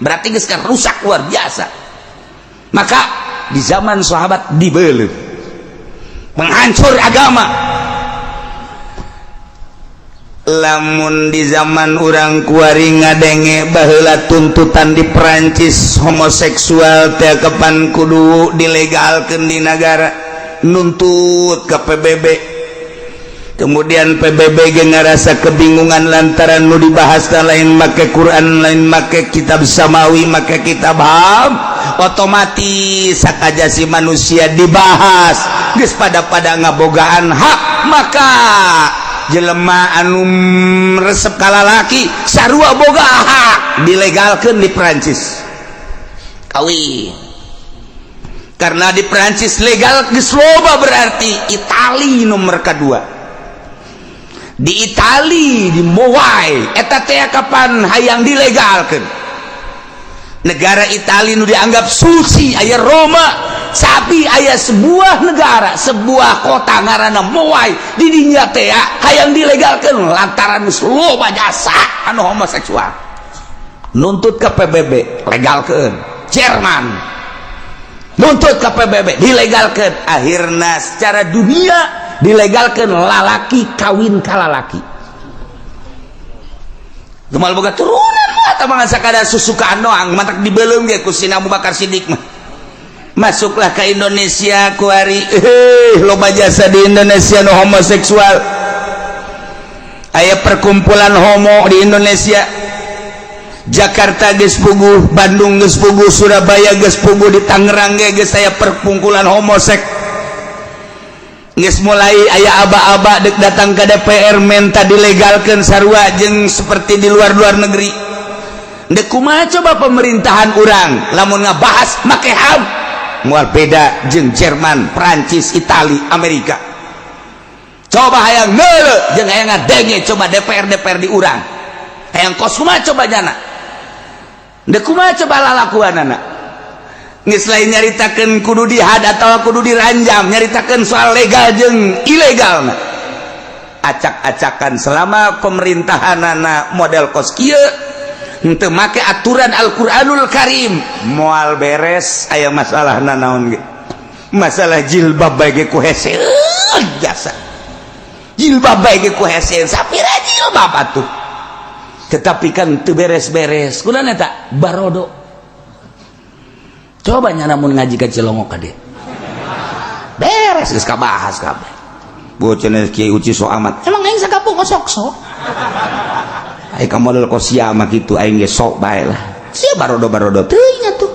Berarti geus kan rusak luar biasa. Maka di zaman sahabat dibeuleum, menghancur agama. Lamun di zaman urang kuari ngadenge baheula tuntutan di Perancis, homoseksual teh kapan kudu dilegalkeun di negara, nuntut ke PBB. Kemudian PBB ge ngarasa kebingungan lantaran nu dibahas lain make Quran, lain make kitab samawi, make kitab HAM. Otomatis hak ajasi manusia dibahas, geus pada pada ngabogaan hak. Maka jelema anu resep ka lalaki sarua boga hak, dilegalkan di Perancis, kawin. Karena di Perancis legal, geus loba. Berarti Itali nomor kedua, di Itali, di Mowai eta teh kapan hayang dilegalkan. Negara Itali nu dianggap suci, aya Roma, tapi aya sebuah negara, sebuah kota ngaranna Mowai, di dinya teh hayang dilegalkan lantaran geus loba jasa anu homoseksual, nuntut ke PBB, legalkan. Jerman. Nuntut ke PBB, dilegalkan. Akhirnya secara dunia dilegalkan lalaki kawin ka lalaki. Gemal boga turunan mah tah mah sakadar susukaan doang, matak dibelum ge ku si Abu Bakar Siddiq mah. Masuklah ke Indonesia kuari, loba jasa di Indonesia nu homoseksual. Aya perkumpulan homo di Indonesia. Jakarta geus puguh, Bandung geus puguh, Surabaya geus puguh, di Tangerang ge geus aya perkumpulan homosek. Geus mulai aya aba-aba dek datang ke DPR minta dilegalkeun sarua jeung seperti di luar-luar negeri. Dek kumaha coba pemerintahan urang lamun ngabahas make HAM, moal beda jeung Jerman, Prancis, Itali, Amerika. Coba hayang ngeuleuh jeung hayang ngadenge coba DPR DPR di urang. Hayang kos kumaha coba jana? Dek kumaha coba lalakuanana? Geus lain nyaritakeun kudu dihad atau kudu diranjam, nyaritakeun soal legal jeung ilegal. Acak-acakan selama pemerintahanana model kos kieu, henteu make aturan Al-Qur'anul Karim, moal beres. Aya masalah naon ge, masalah jilbab bae ge ku hese jasa, jilbab bae ge ku hese, sapira jilbab atuh. Tetapi kan teu beres-beres kunaon eta barodo. Coba nya namun ngaji ka Cilongok ka dieu beres, geus kabahas kabeh. Bocah Kiai Uci sok amat, emang aing sakampung sok sok aing ka model kosia mah kitu, aing ge sok bae lah sia barodo-barodo teuing atuh.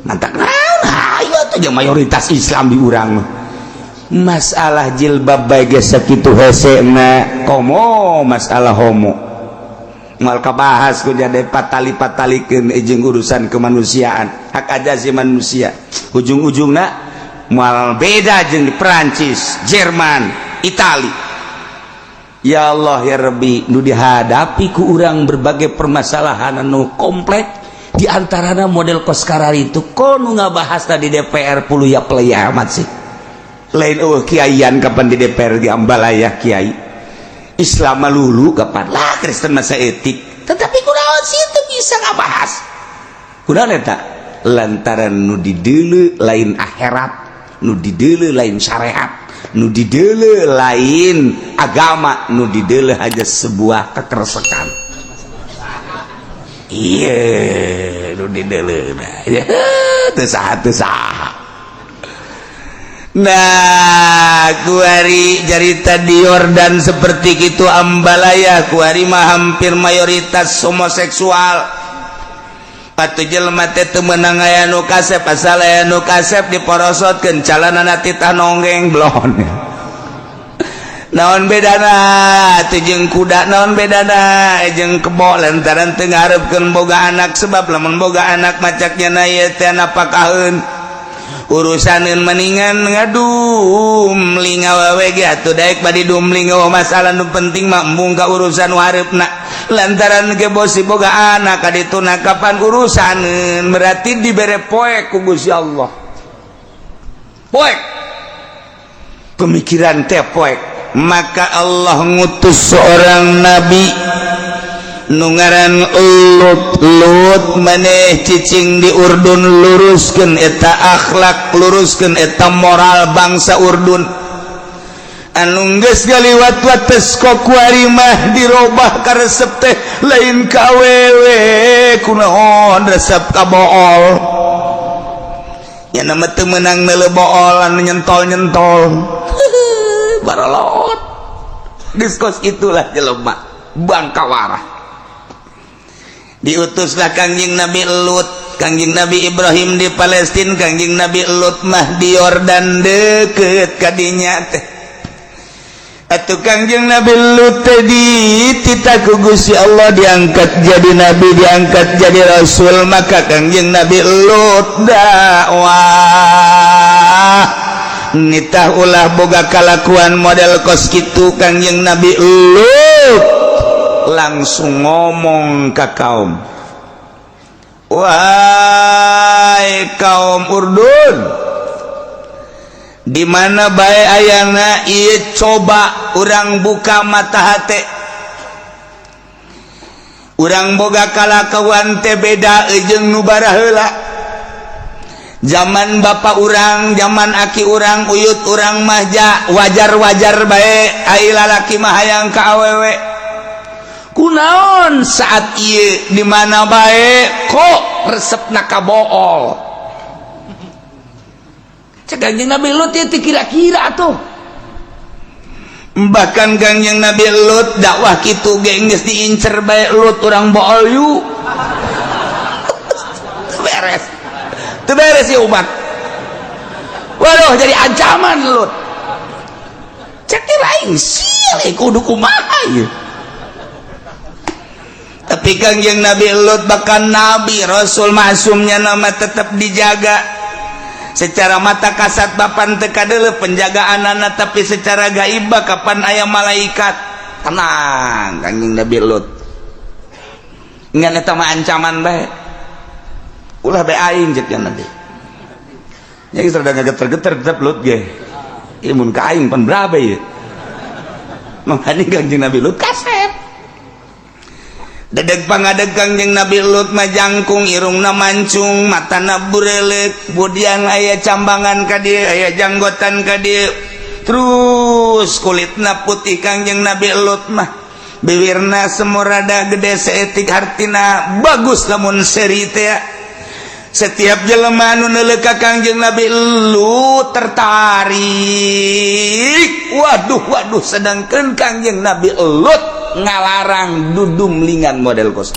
Mantak naon hayu atuh jeung mayoritas Islam di urang mah. Masalah jilbab bae geus sakitu hesena, komo masalah homo moal kabahas ku jadi patali-patalikeun jeung urusan kemanusiaan, hak asasi manusia. Ujung-ujungna moal beda jeung di Perancis, Jerman, Itali. Ya Allah ya Rabbi, nu dihadapi ku urang berbagai permasalahan anu komplek, di antarana model kos kararitu. Kono ngabahas tadi DPR puluh ya play amat sih lain. Oh, kiaian kapan di DPR di ambalaya kiai Islam lulu kapan lah, Kristen masa etik, tetapi kunaon sih itu bisa ngabahas? Kunaon eta? Lantaran nu dideuleu lain akhirat, nu dideuleu lain syariat, nu dideuleu lain agama, nu dideuleu hanya sebuah kekeresekan. Iya, nu dideuleu ya teu saha teu saha. Nah, kuari carita di Yordan seperti itu ambalaya, kuari mah hampir mayoritas homoseksual. Patu jelema teh teu meunang aya nu kasep, asal aya nu kasep diporosotkeun, calanana titah nonggeng blon. Naon bedana teu jeung kuda, naon bedana jeung kebo? Lantaran teu ngarepkeun boga anak, sebab lamun boga anak macaknya na ieu teh napakaheun urusaneun, mendingan ngadumling awewe ge atuh daek badi dumling. Oh, masalah nu penting mah embung ka urusan nu hareupna, lantaran ge bosi boga anak ka dituna kapan urusaneun. Berarti dibere poek ku Gusti Allah, poek pemikiran teh poek. Maka Allah ngutus seorang nabi nu ngaran Lut. Lut, maneh cicing di Urdun, luruskeun eta akhlak, luruskeun eta moral bangsa Urdun anu geus ngaliwat wates. Kuari mah dirobah karesep teh lain ka awewe, kunaon resep ka bool ya, nama teu meunang neuleuh bool anu nyentol-nyentol barolot. Geus kos itulah jelema bangkawarah. Diutuslah Kangjeng Nabi Lut. Kangjeng Nabi Ibrahim di Palestina, Kangjeng Nabi Lut mah di Yordan, deket kadinya teh atuh. Kangjeng Nabi Lut teh dititah ku Gusti Allah diangkat jadi nabi, diangkat jadi rasul. Maka Kangjeng Nabi Lut dakwah, nitah ulah boga kalakuan model kos kitu. Kangjeng Nabi Lut langsung ngomong ke kaum, "Wahai kaum Urdun, di mana bae ayana ieu, coba urang buka mata hate urang, boga kalakuan teh beda jeung nu baraheula." Zaman bapak urang, zaman aki urang, uyut urang mah ja wajar-wajar bae ai lalaki mah hayang ka awewe. Kunaon saat ieu di mana bae kok resepna ka bool? Cek Kanjeng Nabi Lut ieu teh kira-kira tuh. Bahkan Kangjeng Nabi Lut dakwah kitu ge geus diincer bae, "Lut, urang bool yuk." Beres. Teu beres ya umat. Waduh, jadi ancaman Lut. Cek lain sia kudu kumaha ieu. Tapi Kangjeng Nabi Lut bahkan nabi rasul maksumnya nama tetap dijaga. Secara mata kasat bapan teu kadeuleu penjagaan anak, tapi secara gaib kapan aya malaikat. Tenang Kangjeng Nabi Lut. Ngan eta mah ancaman bae. Ulah bae aing, cek Nabi. Ya geus rada ngageter-geter tetep Lut ge. Ieu mun ka aing pan berapa ieu? Makanya Kangjeng Nabi Lut kasep. Dedeg pangadeg Kangjeng Nabi Lut mah jangkung, irungna mancung, matana burelek, budian aya cambangan ka dieu, aya janggotan ka dieu. Terus kulitna putih Kangjeng Nabi Lut mah. Bibirna semurada gede seetik, hartina bagus lamun seri teh. Setiap jelema anu neuleuh ka Kangjeng Nabi Lut tertarik. Waduh, waduh, sedangkan Kangjeng Nabi Lut ngalarang dudumlingan model kos.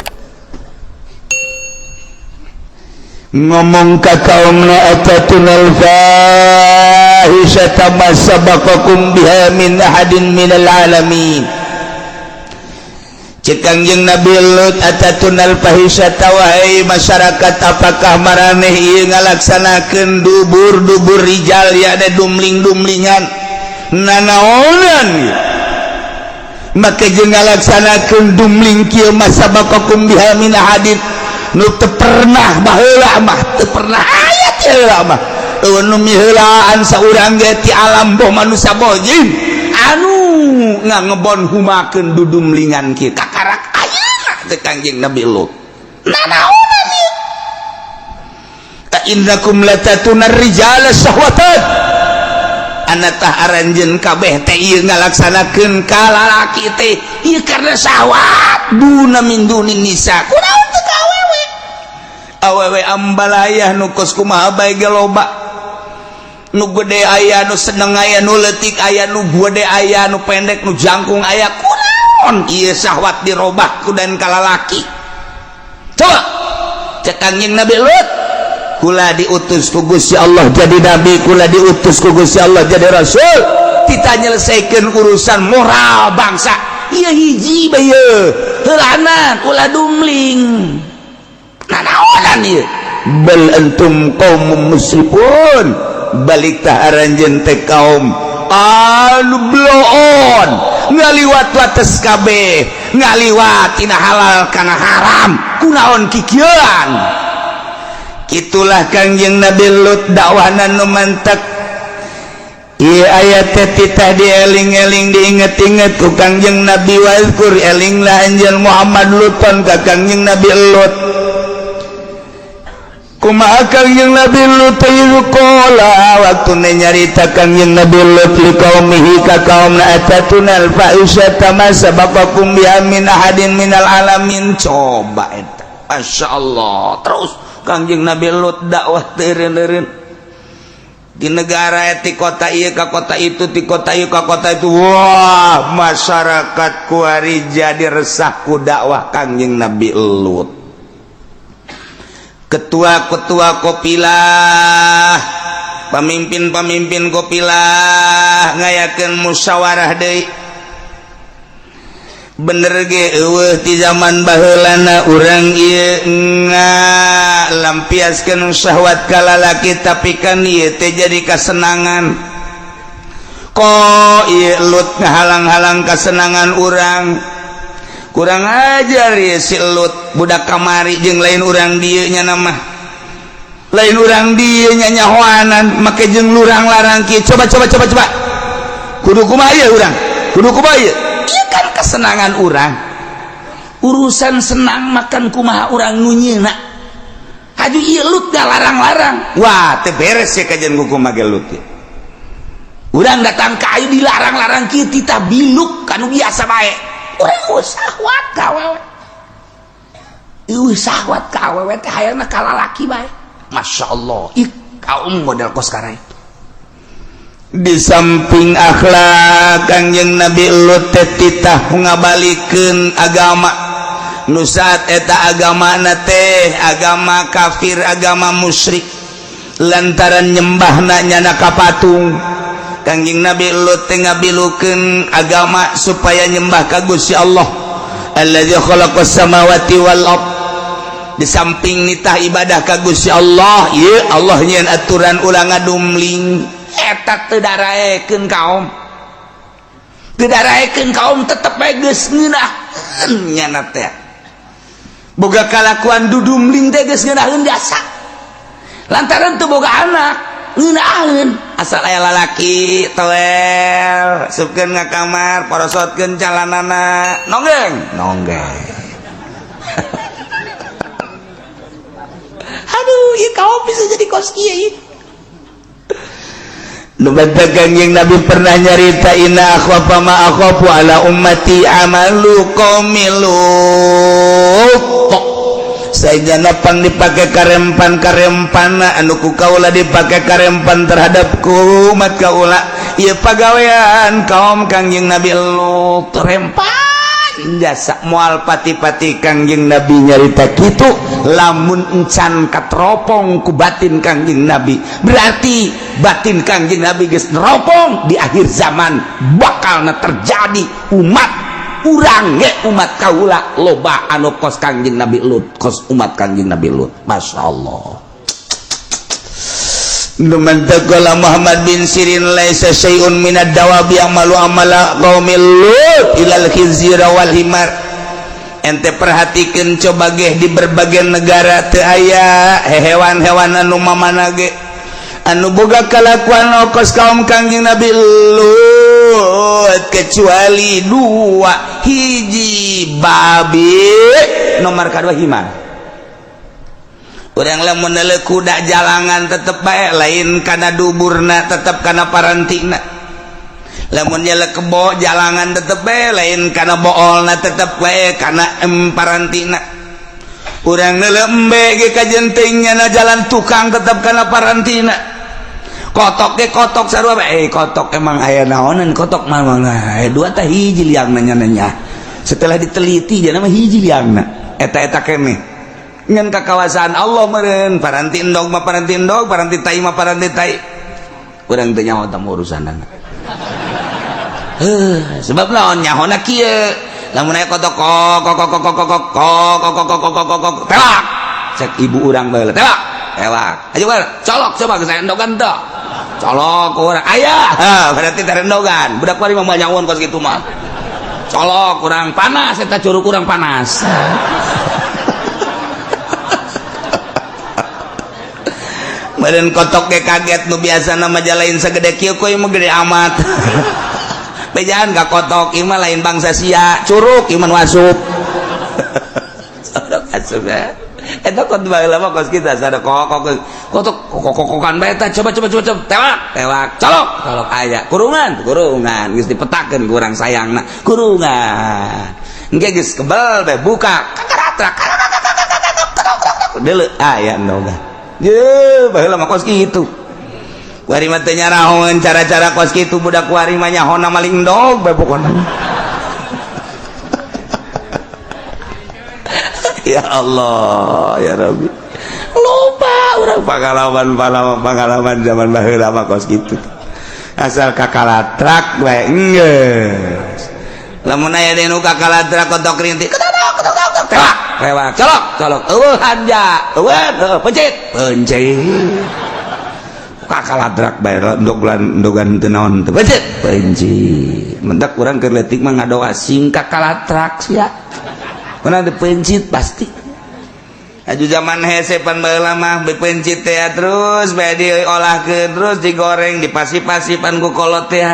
Ngomong ka kaumna, "Atatunal fahisyata ma sabaqakum biha min ahadin minal alamin?" Cek Kangjeng Nabi Lut, "Atatunal fahisyata, wahai masyarakat, apakah maraneh ieu ngalaksanakeun dubur-dubur rijal ya, ada dumling-dumlingan nanaonan ieu? Maka jeung ngalaksanakeun dumling kieu, ma sabaqakum biha min ahadin, nu teu pernah baheula mah, teu pernah aya ti heula mah. Euweuh nu miheulaan saurang ge ti alam, boh manusia boh jin, anu ngangebon humakeun dudumlingan kieu kakarak ayeuna teh." Kangjeng Nabi Lut, nanaonan ieu? "Ta innakum latatuna rijala syahwatan, anatah aranjeun kabeh teh ieu ngalaksanakeun ka lalaki teh ieu karena syahwat, duna min dunin nisa. Kunaon teu ka awewe? Awewe ambalayah nu kos kumaha bae ge loba, nu gede aya, nu seneng aya, nu leutik aya, nu gede aya, nu pendek, nu jangkung aya. Kunaon ieu syahwat dirobah ku dan ka lalaki?" Coba cek Kangjeng Nabi Lut, "Kula diutus ku Gusti Allah jadi nabi, kula diutus ku Gusti Allah jadi rasul, kita nyelesaikan urusan moral bangsa. Ieu hiji bae ieu, heulanan ulah dumling. Nanaonan ieu? Bal antum qaumum musrifun, balik tah aranjeun teh kaum anu bloon, ngaliwat wates kabeh, ngaliwat tina halal kana haram. Kunaon kikieuan?" Itulah Kangjeng Nabi Lut, dakwahna nu mantek. Ieu ayat teh titah dieling-eling, diinget-inget ku Kangjeng Nabi. "Wazkur, elinglah anjeun Muhammad, Luton ka Kangjeng Nabi Lut." Kumaha Kangjeng Nabi Lut? Qala, waktu nyarita Kangjeng Nabi Lut, liqaumihi, ka kaumna, "Atatunal fahisyata ma sabaqakum biha min ahadin minal alamin?" Coba eta, Masya Allah. Terus Kangjeng Nabi Lut dakwah teureun-eureun di negara, di kota ieu ka kota itu, di kota ieu ka kota itu. Wah, masyarakat kuari jadi resah ku dakwah Kangjeng Nabi Lut. Ketua-ketua kopilah, pemimpin-pemimpin kopilah ngayakeun musyawarah deui. Bener ge euweuh ti zaman baheulana urang ieu ngalampiaskeun syahwat ka lalaki, tapi kan ieu teh jadi kasenangan. Kok ieu Lut ngahalang-halang kasenangan urang? Kurang ajar ya si Lut, budak kamari jeung lain urang dieu nya nama lain urang dieu nya nyahoanan make jeung lurang larang kieu. Coba, coba, coba, coba, kudu kumaha ieu urang? Kudu kumaha ieu? Ieu kan kesenangan urang, urusan senang makan kumaha urang nu nyeuna. Aju ieu Lut larang-larang. Wah, teu beres ya kajian kumaha ge Lut ya. Urang datang ka ayu dilarang-larang kieu, titah biluk kanu biasa bae. Urang syahwat ka awewe. Eueuh syahwat ka awewe teh hayangna ka lalaki bae. Masya Allah, ih kaum model kos karai. Di samping akhlak, Kangjeng Nabi Lut teh titah ngabalikeun agama nu saat eta agama teh agama kafir, agama musyrik, lantaran nyembahna nyana ka patung. Kangjeng Nabi Lut teh ngabilukeun agama supaya nyembah ka Gusti Allah allazi khalaqas samawati wal ard. Di samping nitah ibadah ka Gusti Allah, ieu Allah nyieun aturan ulah ngadumling. Eta teu daraekeun kaum, teu daraekeun kaum, tetep bae geus ngeunaheun nyana teh boga kalakuan dudumling teh geus ngeunaheun jasa, lantaran teu boga anak ngeunaheun. Asal aya lalaki toel supkeun ka kamar, porosotkeun calanana, nonggeng nonggeng. Aduh, ieu kaum bisa jadi kos kieu ieu. Nu Kangjeng Nabi pernah nyarita, inna akhwafa ma akhafu ala ummati amalu qaumi Lut. Sajana pang dipake karempan karempana anu ku kaula dipake karempan terhadap umat kaula ieu pagawean kaum Kangjeng Nabi Lut. Rempan jasa moal pati-pati Kangjeng Nabi nyarita kitu lamun encan katropong ku batin Kangjeng Nabi. Berarti batin Kangjeng Nabi geus neropong di akhir zaman bakalna terjadi umat urang ge, umat kaula loba anu kos Kangjeng Nabi Lut, kos umat Kangjeng Nabi Lut. Masya Allah. Qala Muhammad bin Sirin, laisa syai'un minad dawabi amalu amala qaumil Lut ilal khinzira wal himar. Ente perhatikan coba geh, di berbagai negara teu aya hewan-hewan anu mamana ge anu boga kalakuan kos kaum Kangjeng Nabi Lut kecuali dua: hiji babi, nomor kedua himar. Urang lamun neuleuh kuda jalangan tetep bae lain kana duburna, tetep kana parantina. Lamun nyelek kebo jalangan tetep bae lain kana boolna, tetep bae kana parantina. Urang neuleuh embe ge kajenting nyana jalan tukang, tetep kana parantina. Kotok ge kotok sarua bae. Kotok emang aya naonan kotok mah mah dua tah, hiji liangna nya. Setelah diteliti jana mah hiji liangna eta-eta keneh ngan kakawasaan Allah meureun. Paranti endog mah paranti endog, paranti tai mah paranti tai. Urang teu nyaho tamu urusanana. Heuh, sebab naon nyahona kieu? Lamun aya kotok kok kok kok kok kok kok kok kok kok kok kok kok, telak cek ibu urang baheula, telak telak ayo bae colok coba ke saya endogan teu colok urang aya. Ha, berarti tarendogan. Budak kuari mah moal nyahoan kos kitu mah. Colok kurang panas eta, curug kurang panas. Badan kotok ge kaget, nu biasa nama lain segede kieu, kuy mah gede amat. Bejaan ka kotok, ieu mah lain bangsa sia, curug ieu mah nu asup. Sadok asup ya. Eta kot baheula mah kos kita sadok kok kok kotok kok kok kokan bae eta. Coba coba coba coba, tewak tewak, colok colok, aya kurungan kurungan geus dipetakeun kurang sayangna kurungan. Engke geus kebel bae, buka kakaratrak deuleu aya endogan. Ye, baheula mah kos kitu. Kuari mah teu nyarahoeun cara-cara kos kitu, budak kuari mah nyahona maling endog bae pokona. Ya Allah, ya Rabbi. Lupa urang pengalaman pengalaman pengalaman zaman baheula mah kos kitu. Asal kakalatrak bae geus. Lamun aya deui nu kakalatrak kotok rintik, tewak tewak, colok colok, eueuh hanja eueuh, pencit pencit, kakaladrak bae endogan endogan teu naon teu, pencit pencit. Mendak urang keur leutik mah ngadoa sing kakalatrak sia. Mana dipencit pasti. Aju zaman hese pan baheula mah dipencit teh terus bae diolahkeun, terus digoreng, dipasi-pasipan ku kolot teh.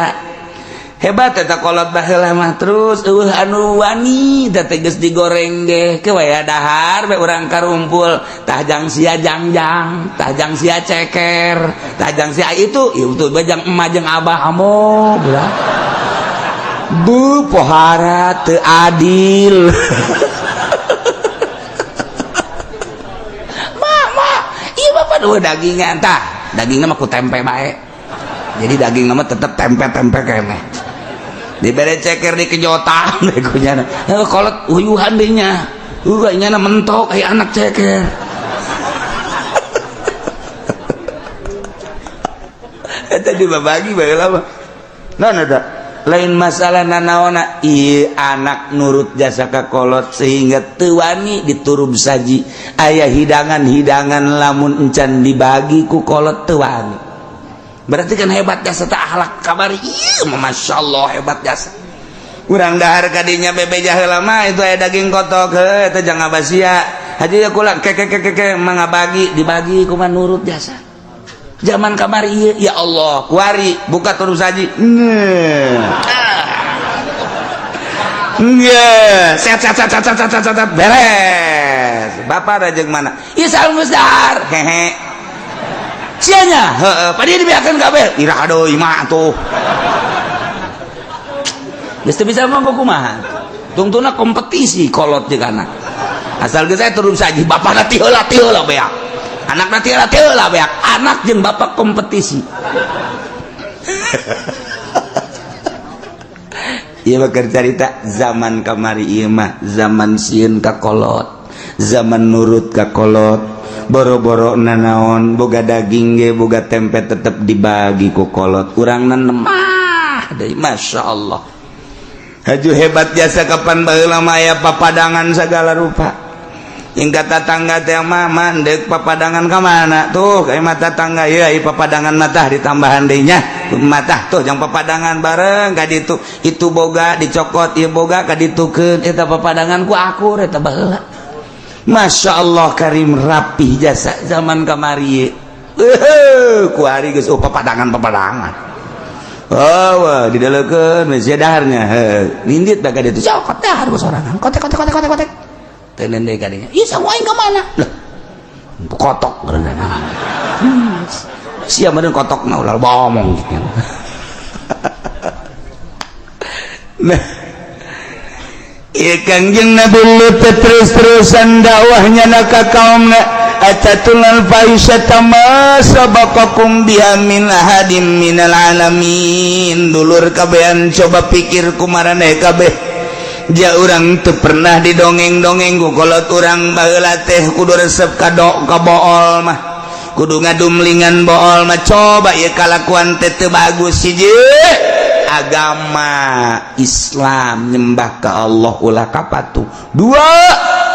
Hebat eta kolot baheula mah. Terus eueuh anu wani teh geus digoreng ge ke waya dahar we urang karumpul, tah jang sia jangjang, tah jang sia ceker, tah jang sia itu itu bajang emak jeung abah amo budak. Bu pohara teu adil. Mama, iya bapak dua dagingan tah dagingnya mah ku tempe bae. Jadi daging mah tetep tempe-tempe keneh. Dibere ceker di kejotan kunyana. Kolot uyuhan deui nya. Nyana mentok aya anak ceker. Eta dibabagi baheula mah. Naon eta? Lain masalah nanaona, ieu anak nurut jasa ka kolot sehingga teu wani diturub saji aya hidangan-hidangan lamun encan dibagi ku kolot teu wani. Berarti kan hebat jasa teh akhlak kamari. Ieu mah masyaallah hebat jasa. Urang dahar kadinya bebeja heula mah itu aya daging kotok heuh eta jangan basia. Haji ya kula ke ke ke ke mangabagi dibagi kumaha nurut jasa. Zaman kamari ieu ya Allah kuari buka turub saji. Nggih, set set set set set set set beres. Bapak rajeng mana? Ieu saung geus dahar. Hehe. Sia nya, heeh, padi dibeakeun kabeh. Iraha deui mah atuh. Geus teu bisa ngomong kumaha. Tungtuna kompetisi kolot jeung anak. Asal geus aya turun saji bapana ti heula ti heula beak. Anakna ti heula ti heula beak. Anak jeung bapak kompetisi. Ieu mah keur carita zaman kamari ieu mah zaman sieun ka kolot, zaman nurut ka kolot. Boro-boro nanaon boga daging ge boga tempe tetep dibagi ku kolot. Urang nemah deui masyaallah. Haju hebat jasa kapan baheula mah aya papadangan segala rupa. Hingga tatangga teh mah mandek papadangan ka mana tuh kayak mata tangga ya ieu papadangan matah ditambahan deui nya matah tuh jang papadangan bareng ka ditu itu boga dicokot ieu boga ka ditukeun eta papadangan ku akur eta baheula. Masya Allah karim rapih jasa zaman kamari. Ku hari geus oh papadangan papadangan. Oh wah didaleukeun we sia daharnya heuh nindit bae ka ditu cokot dahar ku sorangan kotek kotek kotek kotek kotek. Tenen deui kadinya. Ieu sangu aing ka mana? Lah kotok geureunan. Sia meureun kotokna ulah bomong gitu. Nah ieu Kangjeng Nabi Lut terus-terusan dakwahnya na ka kaumna atatunal fahisyata ma sabaqakum biha min ahadin minal alamin. Dulur kabehan coba pikir kumaraneh kabeh. Ja urang teu pernah didongeng-dongeng ku kolot urang baheula teh kudu resep ka ka bool mah. Kudu ngadumlingan bool mah coba ieu kalakuan teh teu bagus hiji. Agama Islam nyembah ke Allah ulah kapatu. Dua,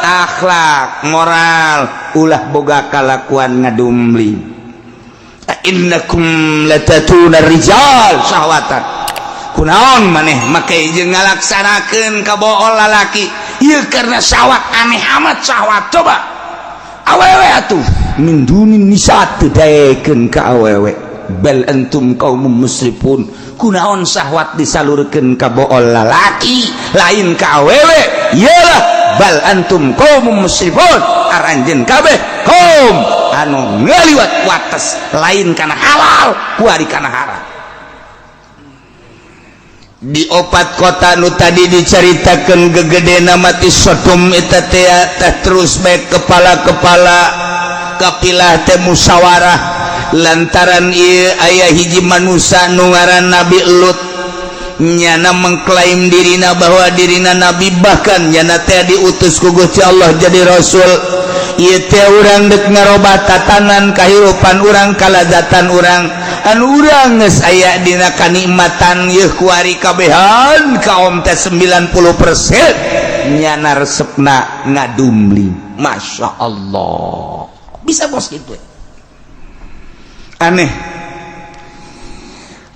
akhlak moral ulah boga kalakuan ngadumling. Innakum latatuna rijal syahwatan. Kunaon maneh make jeung ngalaksanakeun ka bool lalaki ieu karena syahwat aneh amat syahwat coba awewe atuh min dunin nisa teu daekeun ka awewe bal antum qaumum musrifun. Kunaon syahwat disalurkeun ka bool lalaki lain ka awewe iyalah bal antum qaumum musrifun aranjeun kabeh kaum anu ngaliwat wates lain kana halal kuari kana haram. Di opat kota nu tadi dicaritakeun gegedena mati Sodom eta teh terus bae kepala-kepala kapilah teh musyawarah lantaran ieu aya hiji manusia nu ngaran Nabi Lut nyana mengklaim dirina bahwa dirina nabi bahkan nyana teh diutus ku Gusti Allah jadi rasul. Ieu teh urang deuk ngarobah tatanan kahirupan urang kalazatan urang anu urang geus aya dina kanikmatan yeuh kuari kabehan kaum teh 90% nyana resepna ngadumling. Masya Allah bisa bos gitu aneh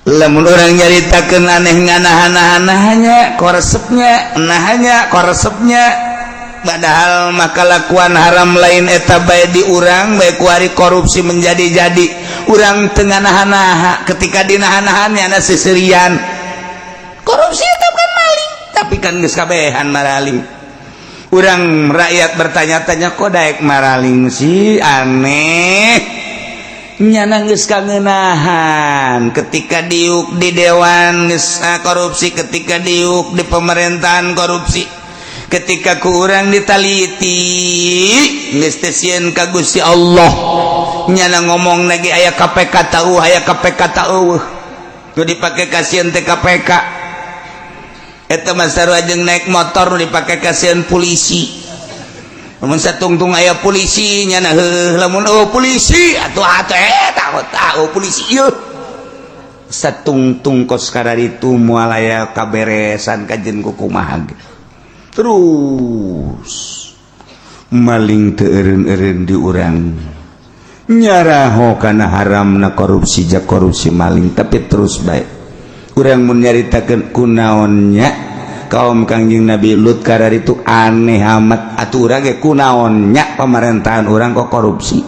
lamun orang nyaritakeun aneh nganahan-nahannya koresepnya nahanya koresepnya padahal maka lakuan haram lain eta bae di urang bae kuari korupsi menjadi-jadi urang teu nganahan-naha ketika dinahan-nahannya ana seserian. Korupsi itu kan maling, tapi kan geus kabehan maraling. Urang rakyat bertanya-tanya, kok daek maraling sih? Aneh. Nyana geus kangenahan ketika diuk di dewan geus korupsi, ketika diuk di pemerintahan korupsi, ketika ku urang ditaliti geus teu sieun ka Gusti Allah. Nyana ngomong lagi aya KPK tahu, aya KPK tahu, nu dipake kasieun teh KPK. Eta mah sarua jeung naik motor nu dipake kasieun polisi. Lamun satungtung aya polisi, nyana heuh. Lamun oh polisi atuh atuh eta tahu polisi ieu. Satungtung kos kararitu moal aya kaberesan kajen kukumaha ge. Terus maling teu eureun-eureun di urang, nyaraho kana haramna korupsi, jak korupsi maling, tapi terus baik. Urang mun nyaritakeun kunaonnya kaum Kangjeng Nabi Lut kararitu aneh amat, atuh urang ge kunaonnya pemerintahan urang kok korupsi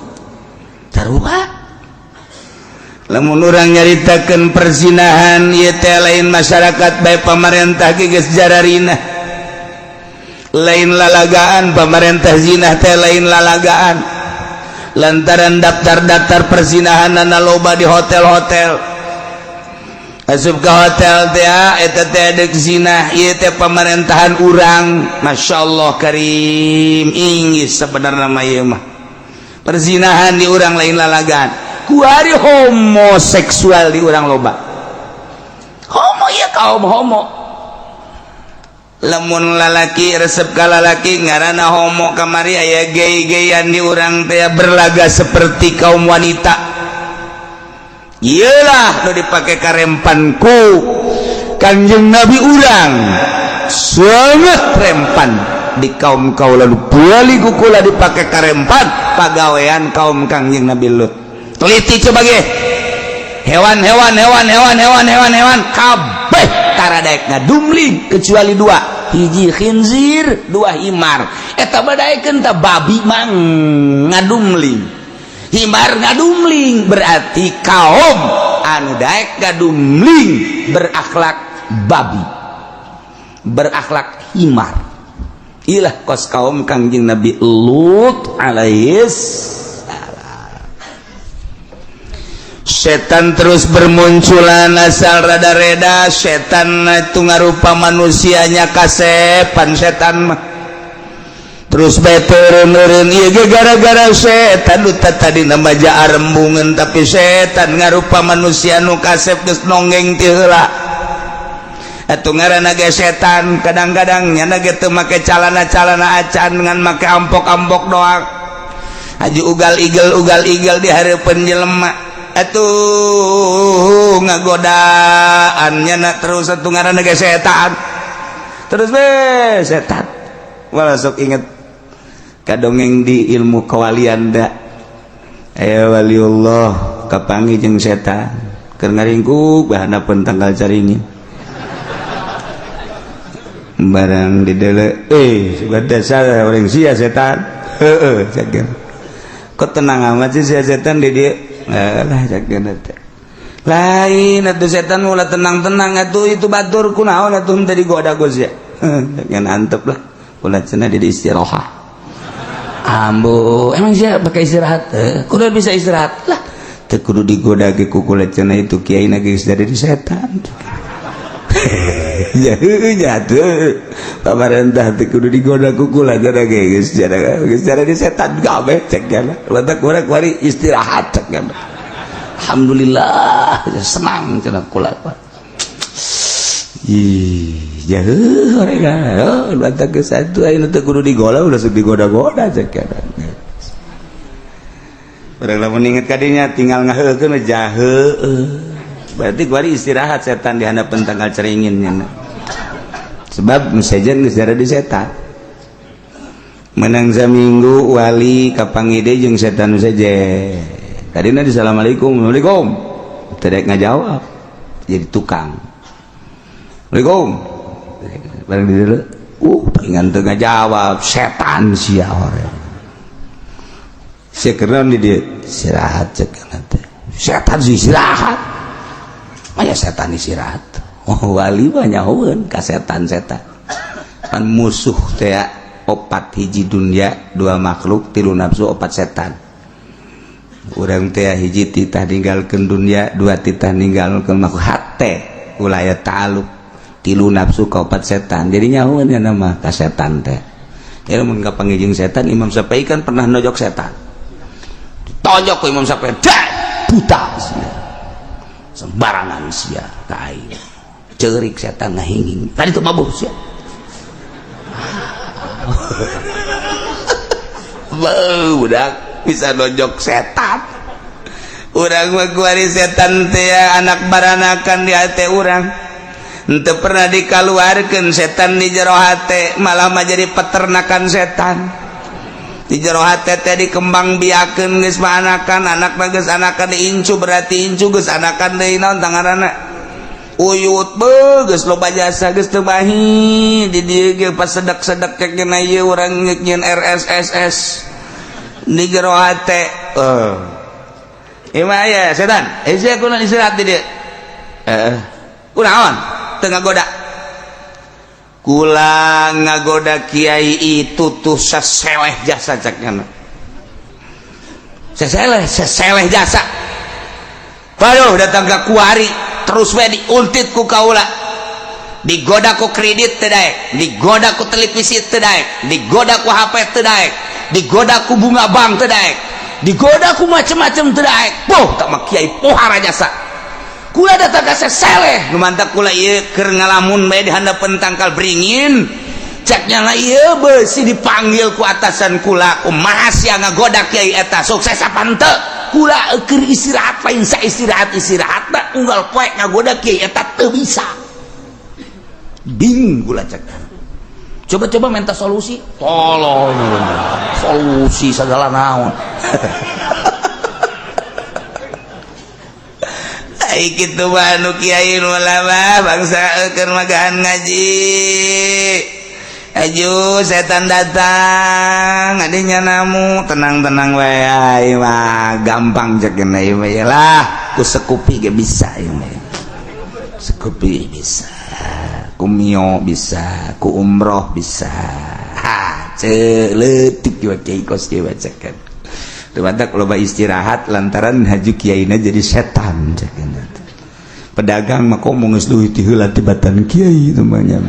sarua. Lamun urang nyaritakeun perzinahan ieu teh lain masyarakat bae, pamarentah ge geus jararina lain lalagaan. Pamarentah zina teh lain lalagaan, lantaran daftar-daftar perzinahan loba di hotel-hotel. Asup ke hotel teh eta teh dek zina. Ieu teh pemerintahan urang, Masya Allah karim, inggis sebenarnya mah ieu mah. Perzinahan di urang lain lalagaan. Kuari homoseksual di urang loba. Homo ya, kaum homo, lamun lalaki resep ka lalaki ngaranna homo. Kamari aya gay-gayan di urang teh, berlaga seperti kaum wanita. Iyalah nu dipake karempan ku Kanjeng Nabi urang, sangat rempan di kaum kaula lalu bali ku kula dipake karempan pagawean kaum Kangjeng Nabi Lut. Teliti coba ge hewan, hewan, hewan, hewan, hewan, hewan, hewan kabeh tara daek ngadumling kecuali dua: hiji khinzir, dua himar. Eta badaekeun ta babi mang ngadumling, himar ngadumling. Berarti kaum anu daek ngadumling berakhlak babi, berakhlak himar. Ilah kos kaum Kangjeng Nabi Lut alaihis salam. Setan terus bermunculan asal rada-reda. Setan itu ngarupa manusianya kasepan. Setan mah terus bae turun-turun. Ieu ge gara-gara setan. Nu tadi nama rembungan, tapi setan ngarupa manusia nu kasep geus nonggeng ti heula. Atuh ngaranna ge setan, kadang-kadang nyana ge teu make calana-calana acan, dengan make ampok-ampok doang. Haji ugal igel, ugal igel di hareupeun jelema, atuh ngagodaan nyana terus. Atuh ngaranna ge setan, terus be setan. Malah sok inget kadongeng di ilmu kewalian da aya waliullah kapanggih jeung setan keur ngaringkuk bahanapeun tangkal caringin. Barang di dele, "Eh, sudah dasar orang sia setan." "Heeh," cek. "Kok tenang amat sih sia setan di dia?" "Lah," cek teh, "lain atuh setan mula tenang-tenang atuh. Itu batur kunaon atuh tadi goda go sia?" "Jangan antep lah kula cenah di istirahat." "Ambo, emang sia pakai istirahat? Eh, kudu bisa istirahat lah, teu kudu digoda ge ku kula cenah. Itu kiai na geus jadi setan." Ya nya tuh pamarentah teu kudu digoda ku kula cenah ge geus jadi setan kabeh cek kana. Lantak kurang kuari istirahat cek kana. "Alhamdulillah, senang," cenah kula. Ih, jauh mereka. Oh, lantak ke satu ayeuna teu kudu digoda, udah sok digoda-goda cek kana. Urang lamun inget kadinya tinggal ngaheukeun jahe. Berarti kuari istirahat setan di handapeun tangkal caringin nya. Sebab sejen geus di setan. Menang saminggu wali kapanggih deui jeung setan saja. Tadina di assalamualaikum, assalamualaikum. Teu ngajawab. Jadi tukang. "Assalamualaikum." Bareng di dulu. Pengen teu ngajawab, setan sia orang. Sia keun di dieu istirahat cek teh. Setan sih istirahat. Maya setan istirahat. Oh, wali mah nyahoeun ka setan-setan. Pan musuh teh opat, hiji dunia, dua makhluk, tilu nafsu, opat setan. Urang teh hiji titah ninggalkeun dunia, dua titah ninggalkeun makhluk, hate ulah aya ta'aluk, tilu nafsu, kaopat setan. Jadi nyahoeun ya nama ka setan teh. Ya mun kapanggih jeung setan, Imam Syafi'i kan pernah nojok setan. Ditonjok ku Imam Syafi'i, dah buta sia. Sembarangan sia ka aing. Ceurik setan ngahinging. Tadi tuh mabuk sia. Beuh, budak bisa nonjok setan. Urang mah kuari setan teh anak baranakan di hate urang. Henteu pernah dikaluarkeun setan di jero hate, malah mah jadi peternakan setan. Di jero hate teh dikembang biakeun, geus mah anakan, anak mah geus anakan diincu, berarti incu geus anakan deui naon tangaranna. Uyut beuh geus loba jasa, geus teu bahi di dieu ge pas sedak-sedak cek nya ieu urang nyeun RSSS di jero hate. Eh. Ieu mah aya setan. Eh sia kunaon istirahat di dieu? Heeh. Kunaon? Teu ngagoda. Kula ngagoda kiai itu tuh seseleh jasa cek nya. Seseleh, seseleh jasa. Waduh, datang ke kuari terus we diuntit ku kaula, digoda ku kredit teu daek, digoda ku televisi teu daek, digoda ku HP teu daek, digoda ku bunga bank teu daek, digoda ku macem-macem teu daek. Poh tak mah kiai pohara jasa. Kula datang ka seseleh nu mantak kula ieu keur ngalamun bae di handapeun tangkal beringin. Cek nya ieu beusi dipanggil ku atasan kula, kumaha sia ngagoda kiai eta, sukses apa henteu? Kula keur istirahat lain sa istirahat istirahat tak unggal poe ngagoda kiai eta teu bisa. Bing kula cek. Coba-coba minta solusi, tolong solusi segala naon. Ai kitu mah anu kiai nu ulama bangsa keur magahan ngaji. Aju setan datang adinya namu tenang-tenang wae ieu mah gampang cek ieu mah lah ku sekupi ge bisa ieu mah. Sekupi bisa, ku mio bisa, ku umroh bisa. Ha, leutik kieu kiai kos kieu cekan. Teu mantak loba istirahat lantaran haju kiaina jadi setan cekan. Pedagang mah komo geus leuwih ti heula tibatan kiai itu mah nya.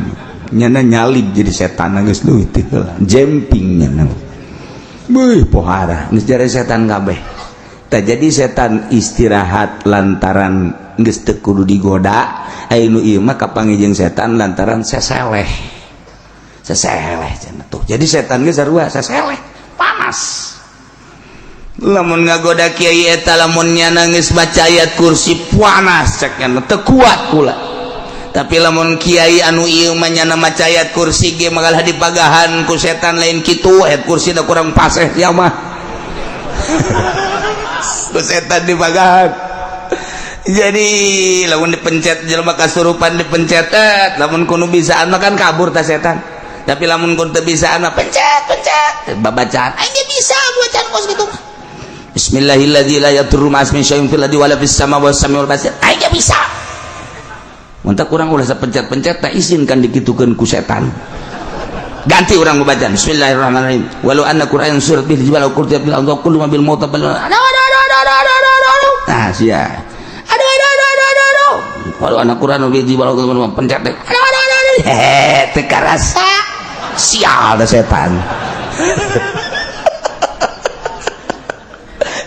Nyana nyalip jadi setan geus leuwih ti heula, jemping nyana. Beuh pohara geus jare setan kabeh. Tah jadi setan istirahat lantaran geus teu kudu digoda, aya nu ieu mah kapanggih jeung setan lantaran seseleh. Seseleh cenah tuh. Jadi setan geus sarua seseleh, panas. Lamun ngagoda kiai eta lamun nyana geus baca ayat kursi panas cek nyana teu kuat kula. Tapi lamun kiai anu ieu mah nyana maca ayat kursi ge magalah dipagahan ku setan lain kitu, ayat kursi da kurang paseh sia mah. Ku setan dipagahan. Jadi lamun dipencet jelema kasurupan dipencet, lamun kudu bisaan mah kan kabur ta setan. Tapi lamun kun teu bisaan mah pencet pencet babacaan aing ge bisa bacaan kos kitu. Bismillahilladzi la yadurru ma'asmihi syai'un fil ardi wala fis samawati was samiul basir. Aing ge bisa. Mun kurang ulah pencet-pencet tak izinkan dikitukeun ku setan. Ganti urang membaca Bismillahirrahmanirrahim. Walau anna Qur'an surat bil jibal qurtiya bil ardi kullu ma bil mauta bal. Aduh aduh aduh aduh aduh aduh aduh. Nah sia. Aduh aduh aduh aduh aduh aduh. Walau anna Qur'an bil jibal pencet deh. Aduh aduh aduh aduh. Hehe, teu karasa. Sial da setan.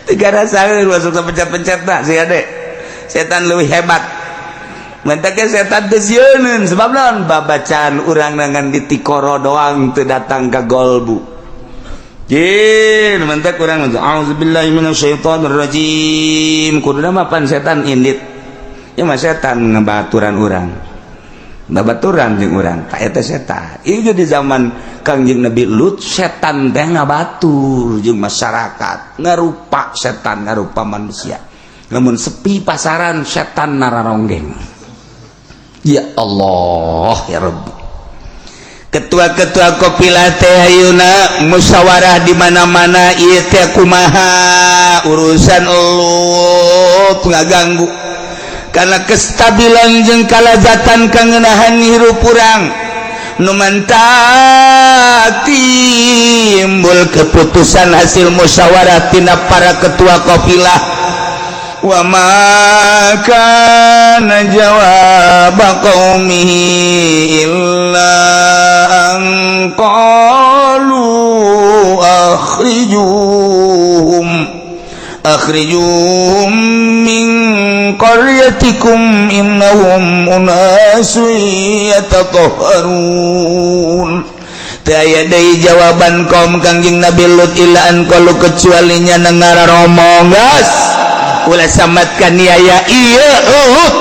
Teu karasa masuk pencet-pencet nah sia deh. Setan lebih hebat. Mentaknya setan teu sieuneun sebab naon babacaan urang nangan di tikoro doang teu datang ka golbu. Jin mentak urang auzubillahi minasyaitonir rajim. Kuduna mah pan setan indit. Ya mah setan ngabaturan urang. Babaturan jeung urang. Ta eta setan. Ieu di zaman Kangjeng Nabi Lut setan teh ngabatur jeung masyarakat, ngarupa setan, ngarupa manusia. Lamun sepi pasaran setan nararonggeng. Ya Allah ya Rabbi. Ketua-ketua kopi latte ayeuna musyawarah di mana-mana ieu teh kumaha urusan Lut ngaganggu. Karena kestabilan jeung kalazatan kangenahan hirup urang, nu mantak timbul keputusan hasil musyawarah tina para ketua kafilah. Wa ma kana jawab qaumihi illa an qalu akhrijuhum akhrijuhum min qaryatikum innahum unasun yatatahharun. Teu aya deui jawaban kaum Kangjeng Nabi Lut illa an qalu, kecuali nya ngararomong, "Gas, ulah samat kaniaya ieu Lut,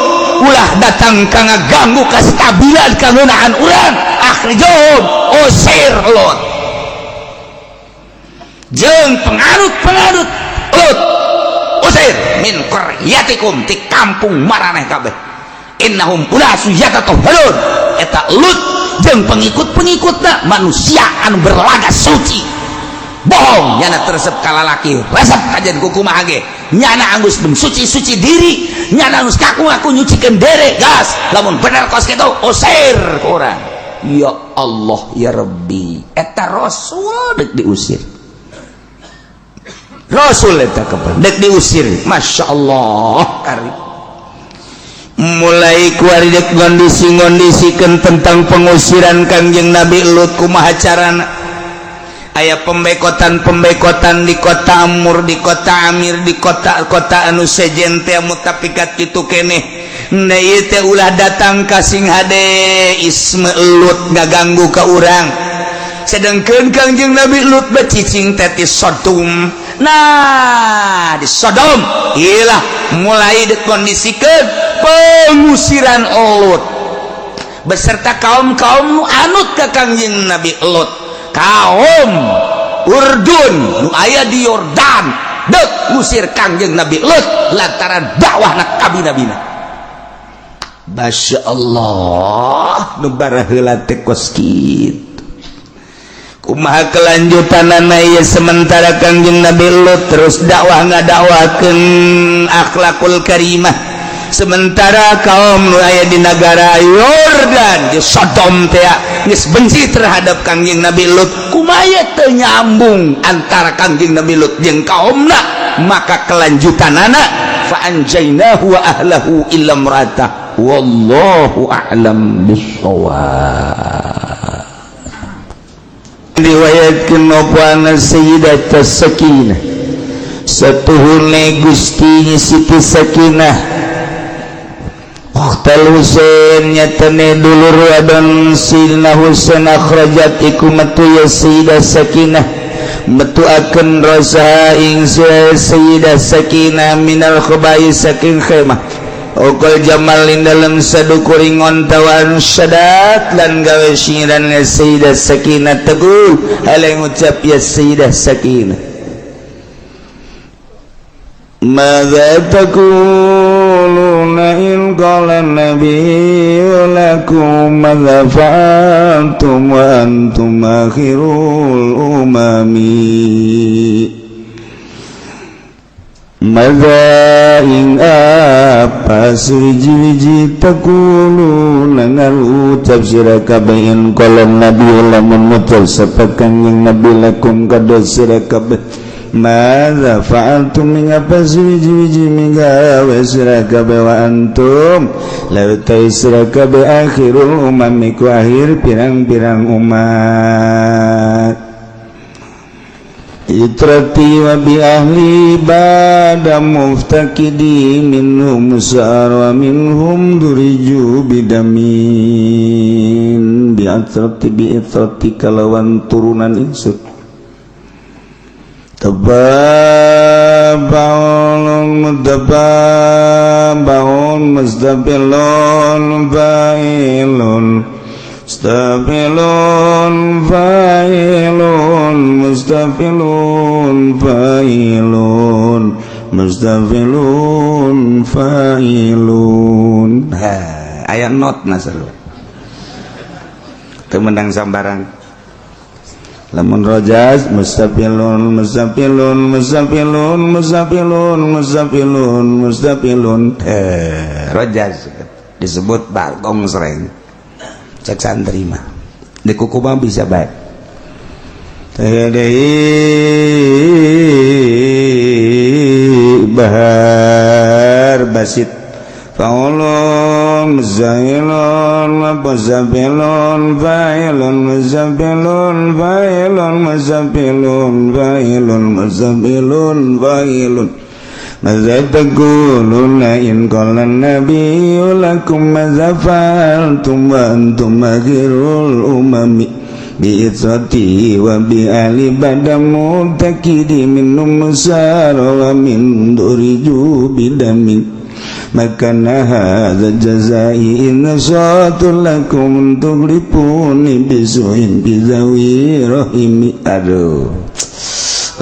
ulah datang ka ngaganggu kestabilan kangeunaan urang. Akhrijuhum, usir Lut jeung penganut-penganut Lut, usir min qaryatikum, ti kampung maraneh kabeh. Innahum unasu yatatahharun, eta Lut jeung pengikut-pengikutna manusia anu berlagak suci." Bohong, nyana teresep kalalaki, resep kajian kumaha ge nyana anggus mensuci-suci diri, nyana anggus kaku-ngaku nyucikeun dere. Gas, lamun bener kos kitu, usir ku urang. Ya Allah ya Rabbi, eta Rasul dek diusir. Rasul eta kapan dek diusir? Masya Allah, kari mulai kuari dek ngondisi-ngondisikan tentang pengusiran Kangjeng Nabi Lut. Kumaha carana? Aya pembekotan-pembekotan di kota Amur, di kota Amir, di kota-kota anu sejen teh mutafikat kitu keneh. Nah, ieu teh ulah datang ka sing hade isme Lut ngaganggu ka urang. Sedangkan Kangjeng Nabi Lut becicing teh ti Sodom. Nah, di Sodom ilah mulai dikondisikan pengusiran Lut beserta kaum-kaum nu anut ke Kangjeng Nabi Lut. Kaum Urdun nu aya di Yordan dek ngusir Kangjeng Nabi Lut lantaran dakwah na kabi-nabina. Masya Allah, nu baraheula teh kos kitu. Kumaha kelanjutanana ieu? Sementara Kangjeng Nabi Lut terus dakwah, ngadakwakeun akhlakul karimah, sementara kaum nu aya di negara Yordan, di Sodom teh geus benci terhadap Kangjeng Nabi Lut. Kumaha teu nyambung antara Kangjeng Nabi Lut jeung kaumna? Maka kelanjutanana fa anjainahu wa ahlahu illa imra'atah. Wallahu a'lam bissawab. Riwayatkeun apa anna Sayyidat Sakinah, satuhune Gusti Siti Sakinah Ukhtal Husain, nyatane dulur wadon Sayyidina Husain, akhrajat, iku metu ya Sayyidah Sakinah, metu akan rasa ing Sayyidah Sakinah minal khabai, saking khemah. Ukul jamal, ing dalam sadukuring onta, wan syadat, lan gawe syiran ya Sayyidah Sakinah. Teguh hal ngucap ya Sayyidah Sakinah, ماذا تقولون إن قال النبي لكم ماذا فعلتم وأنتم آخر الأمم؟ ماذا ing apa suwiji-wiji taquluna, ngarucap sira kabeh, in qala nabi, lamun ngucap sapa Kanjeng Nabi, lakum kada sira kabeh, madza fa'altum, ing apa suwiji-wiji migawe sira kabeh, wa antum law sira kabeh akhirul umam, iku akhir pirang-pirang umat. Itrati wa bi ahli bada muftakidi minhum sar wa minhum duriju bidamin bi atrati bi itrati, kalawan turunan ingsun. Tababaun mutababaun mustabilun fa'ilun mustafilun fa'ilun mustafilun fa'ilun mustafilun fa'ilun. Ha, aya not nasar teu menang sambarang. Lamun rojaz mustafilun mustafilun mustafilun mustafilun mustafilun mustafilun, rojaz disebut bagong sereng. Cek santri mah di kuku mah bisa baik deui bahar basit faulun zailun mustafilun fa'ilun mustafilun fa'ilun mustafilun fa'ilun mustafilun fa'ilun. Maza taquluna in qala an-nabiyyu lakum maza fa'altum wa antum akhirul umami bi itrati wa bi ahli badamu takidi minum musara wa min duriju bidamin makana hadza jazai in satu lakum tuglipuni bisuin bizawi rahimi. Aduh,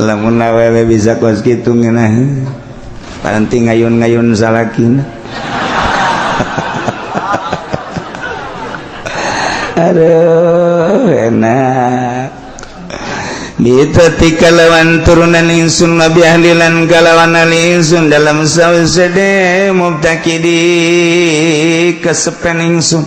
lamun awewe bisa kos kitu ngeunah paranti ngayun-ngayun salakina. Aduh, enak. Bitati kalawan turunan ingsun nabi ahlilan kalawan ahli ingsun dalam sawsede mubtakidi kesepen ingsun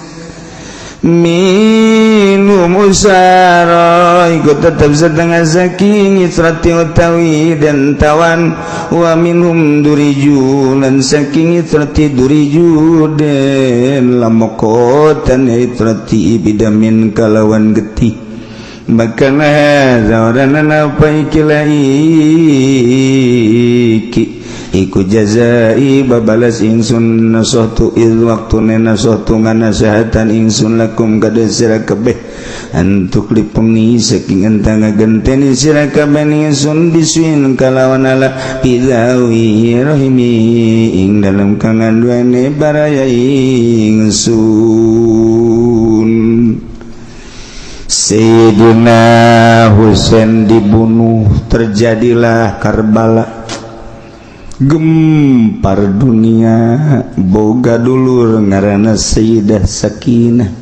minum usara ikut tetap setengah saking itrati utawi dan tawan wa minhum duriju lan saking itrati duriju den lamokotan itrati bidamin kalawan getih makana zawaran apa ikilah iki iku jazai babalas ingsun nasahtu id waktune nasahtu nganasehatan ingsun lakum kada sira kabeh antuk lipuni saking entang ngagenteni sira kabeh ingsun bisuin kalawan ala bizawi rahimi ing dalem kanganduane baraya ingsun. Sayyidina Husain dibunuh, terjadilah Karbala, gempar dunia. Boga dulur ngaranna Sayyidah Sakinah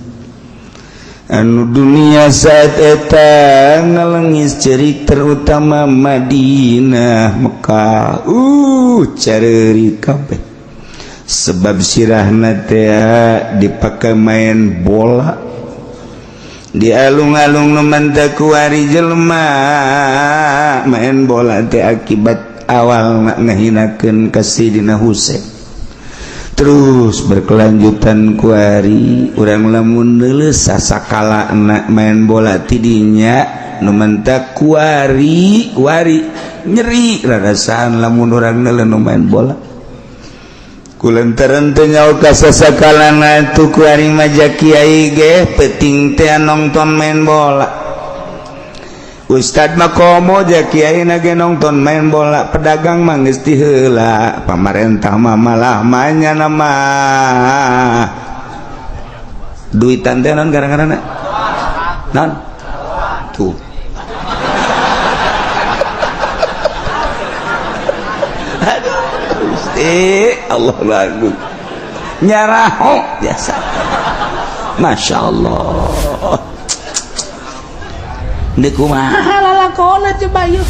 anu dunia saat eta ngalengis cerik terutama Madinah Mekah careuri kabeh sebab sirahna teh dipake main bola di alung-alung nu mantap kuari jelema main bola teh akibat awal ngahinakeun ka Sayyidina Husain terus berkelanjutan kuari urang lamun neuleus sasakala main bola tidinya nu mantap kuari kuari nyeri rarasaan lamun urang neuleus nu main bola kulantaran teu nyaho ka sasakalana tu kuari maja kiai ge penting teh nonton main bola. Ustad mah komo ja kiai na ge nonton main bola, pedagang mah geus ti heula, pamarentah mah malah manyana mah duitan teh naon gara-garana naon tuh. Allah lagu nyaraho biasa. Masya Allah. Ini kumaha lalakona coba yuk.